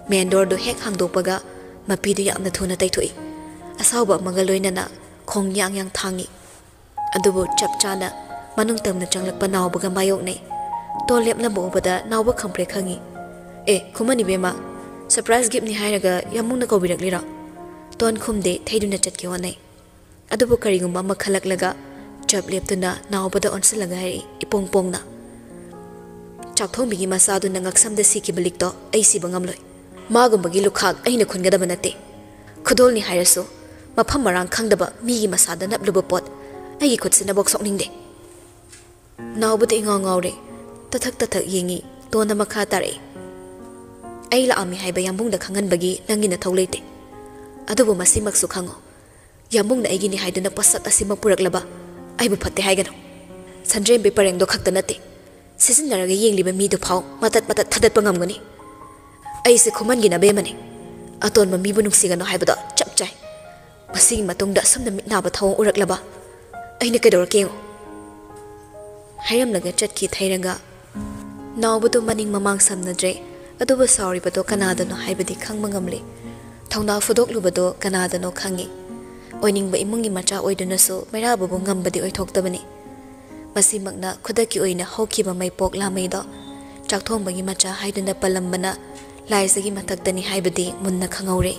ꯃꯦꯟ ꯗꯣꯔꯗꯨ ꯍꯦꯛ ꯍꯥꯡꯗꯣꯛꯄꯒ ꯃꯄꯤꯗꯨ ꯌꯥꯝꯅ ꯊꯨꯅ ꯇꯩꯊꯣꯛꯏ꯫ ꯑꯁꯥꯎꯕ ꯑꯃꯒ ꯂꯣꯏꯅꯅ ꯈꯣꯡ ꯌꯥꯡ ꯌꯥꯡ ꯊꯥꯡꯉꯤ꯫ ꯑꯗꯨꯕꯨ ꯆꯞ ꯆꯥꯅ ꯃꯅꯨꯡ ꯇꯝꯅ ꯆꯪꯂꯛꯄ ꯅꯥꯎꯕꯒ ꯃꯥꯌꯣꯛꯅꯩ꯫ ꯇꯣꯟ ꯂꯦꯞꯅꯕ ꯎꯕꯗ ꯅꯥꯎꯕ ꯈꯪꯄ꯭ꯔꯦꯛ ꯈꯪꯉꯤ꯫ "ꯑꯦ, ꯈꯨꯃꯟ ꯏꯕꯦꯝꯃ, surprise gift ꯅꯤ ꯍꯥꯏꯔꯒ ꯌꯥꯝꯕꯨꯡꯅ ꯀꯧꯕꯤꯔꯛꯂꯤꯔꯣ?" ꯇꯣꯟ ꯈꯨꯝꯗꯦ, ꯊꯩꯗꯨꯅ ꯆꯠꯀꯦ ꯍꯣꯠꯅꯩ꯫ ꯑꯗꯨꯕꯨ ꯀꯔꯤꯒꯨꯝꯕ ꯑꯃ ꯈꯜꯂꯛꯂꯒ ꯆꯞ ꯂꯦꯞꯇꯨꯅ ꯅꯥꯎꯕꯗ ꯑꯣꯟꯁꯤꯜꯂꯒ ꯍꯥꯏꯔꯛꯏ ꯏꯄꯣꯡ ꯄꯣꯡꯅ, "ꯆꯥꯛꯊꯣꯡꯕꯤꯒꯤ ꯃꯆꯥꯗꯨꯅ ꯉꯛꯁꯝꯗ ꯁꯤꯈꯤꯕ ꯂꯤꯛꯇꯣ ꯑꯩ ꯁꯤꯕ ꯉꯝꯂꯣꯏ꯫ ꯃꯥꯒꯨꯝꯕꯒꯤ ꯂꯨꯈꯥꯛ ꯑꯩꯅ ꯈꯨꯟꯒꯗꯕ ꯅꯠꯇꯦ꯫ ꯈꯨꯗꯣꯜꯅꯤ ꯍꯥꯏꯔꯁꯨ ꯃꯐꯝ ꯃꯔꯥꯡ ꯈꯪꯗꯕ ꯃꯤꯒꯤ ꯃꯁꯥꯗ ꯅꯞꯂꯨꯕ ꯄꯣꯠ ꯑꯩꯒꯤ ꯈꯨꯠꯁꯤꯅꯕꯣꯛ ꯁꯣꯛꯅꯤꯡꯗꯦ꯫" ꯅꯥꯎꯕꯗ ꯏꯉꯥꯎ ꯉꯥꯎꯔꯦ꯫ ꯇꯊꯛ ꯇꯊꯛ ꯌꯦꯡꯉꯤ꯫ ꯇꯣꯟꯅ ꯃꯈꯥ ꯇꯥꯔꯛꯏ, "ꯑꯩ ꯂꯥꯛꯑꯝꯃꯤ ꯍꯥꯏꯕ ꯌꯥꯝꯕꯨꯡꯗ ꯈꯪꯍꯟꯕꯒꯤ ꯅꯪꯒꯤ ꯅꯊꯧ ꯂꯩꯇꯦ꯫ ꯑꯗꯨꯕꯨ ꯃꯁꯤꯃꯛꯁꯨ ꯈꯪꯉꯨ, ꯌꯥꯝꯕꯨꯡꯅ ꯑꯩꯒꯤꯅꯤ ꯍꯥꯏꯗꯨꯅ ꯄꯣꯠꯁꯛ ꯑꯁꯤꯃꯛ ꯄꯨꯔꯛꯂꯕ ꯑꯩꯕꯨ ꯐꯠꯇꯦ ꯍꯥꯏꯒꯅꯨ꯫ ꯁꯟꯗ꯭ꯔꯦꯝꯕꯤ ꯄꯔꯦꯡꯗꯣ ꯈꯛꯇ ꯅꯠꯇꯦ, ꯁꯤꯖꯤꯟꯅꯔꯒ ꯌꯦꯡꯂꯤꯕ ꯃꯤꯗꯨ ꯐꯥꯎ ꯃꯇꯠ ꯃꯇꯠ ꯊꯥꯗꯠꯄ ꯉꯝꯒꯅꯤ꯫ ꯑꯩꯁꯦ ꯈꯨꯃꯟꯒꯤ ꯅꯕꯦꯝꯃꯅꯤ꯫ ꯑꯇꯣꯟꯕ ꯃꯤꯕꯨ ꯅꯨꯡꯁꯤꯒꯅꯨ ꯍꯥꯏꯕꯗꯣ ꯆꯞ ꯆꯥꯏ꯫ ꯃꯁꯤꯒꯤ ꯃꯇꯨꯡꯗ ꯑꯁꯨꯝꯅ ꯃꯤꯠ ꯅꯥꯕ ꯊꯧꯑꯣꯡ ꯎꯔꯛꯂꯕ ꯑꯩꯅ ꯀꯩꯗꯧꯔꯛꯀꯦ ꯌꯦꯡꯉꯨ꯫" ꯍꯥꯏꯔꯝꯂꯒ ꯆꯠꯈꯤ ꯊꯩꯔꯒ꯫ ꯅꯥꯎꯕꯗꯨ ꯃꯅꯤꯡ ꯃꯃꯥꯡ ꯁꯝꯅꯗ꯭ꯔꯦ꯫ ꯑꯗꯨꯕꯨ ꯁꯥꯎꯔꯤꯕꯗꯣ ꯀꯅꯥꯗꯅꯣ ꯍꯥꯏꯕꯗꯤ ꯈꯪꯕ ꯉꯝꯂꯦ꯫ ꯊꯧꯅꯥ ꯐꯨꯗꯣꯛꯂꯨꯕꯗꯣ ꯀꯅꯥꯗꯅꯣ ꯈꯪꯉꯤ꯫ ꯑꯣꯏꯅꯤꯡꯕ ꯏꯃꯨꯡꯒꯤ ꯃꯆꯥ ꯑꯣꯏꯗꯨꯅꯁꯨ ꯃꯩꯔꯥꯕꯕꯨ ꯉꯝꯕꯗꯤ ꯑꯣꯏꯊꯣꯛꯇꯕꯅꯤ꯫ ꯃꯁꯤꯃꯛꯅ ꯈꯨꯗꯛꯀꯤ ꯑꯣꯏꯅ ꯍꯧꯈꯤꯕ ꯃꯩꯄꯣꯛ ꯂꯥꯃꯩꯗꯣ ꯆꯥꯛꯊꯣꯡꯕꯒꯤ ꯃꯆꯥ ꯍꯥꯏꯗꯨꯅ ꯄꯜꯂꯝꯕꯅ ꯂꯥꯏꯖꯒꯤ ꯃꯊꯛꯇꯅꯤ ꯍꯥꯏꯕꯗꯤ ꯃꯨꯟꯅ ꯈꯪꯍꯧꯔꯦ꯫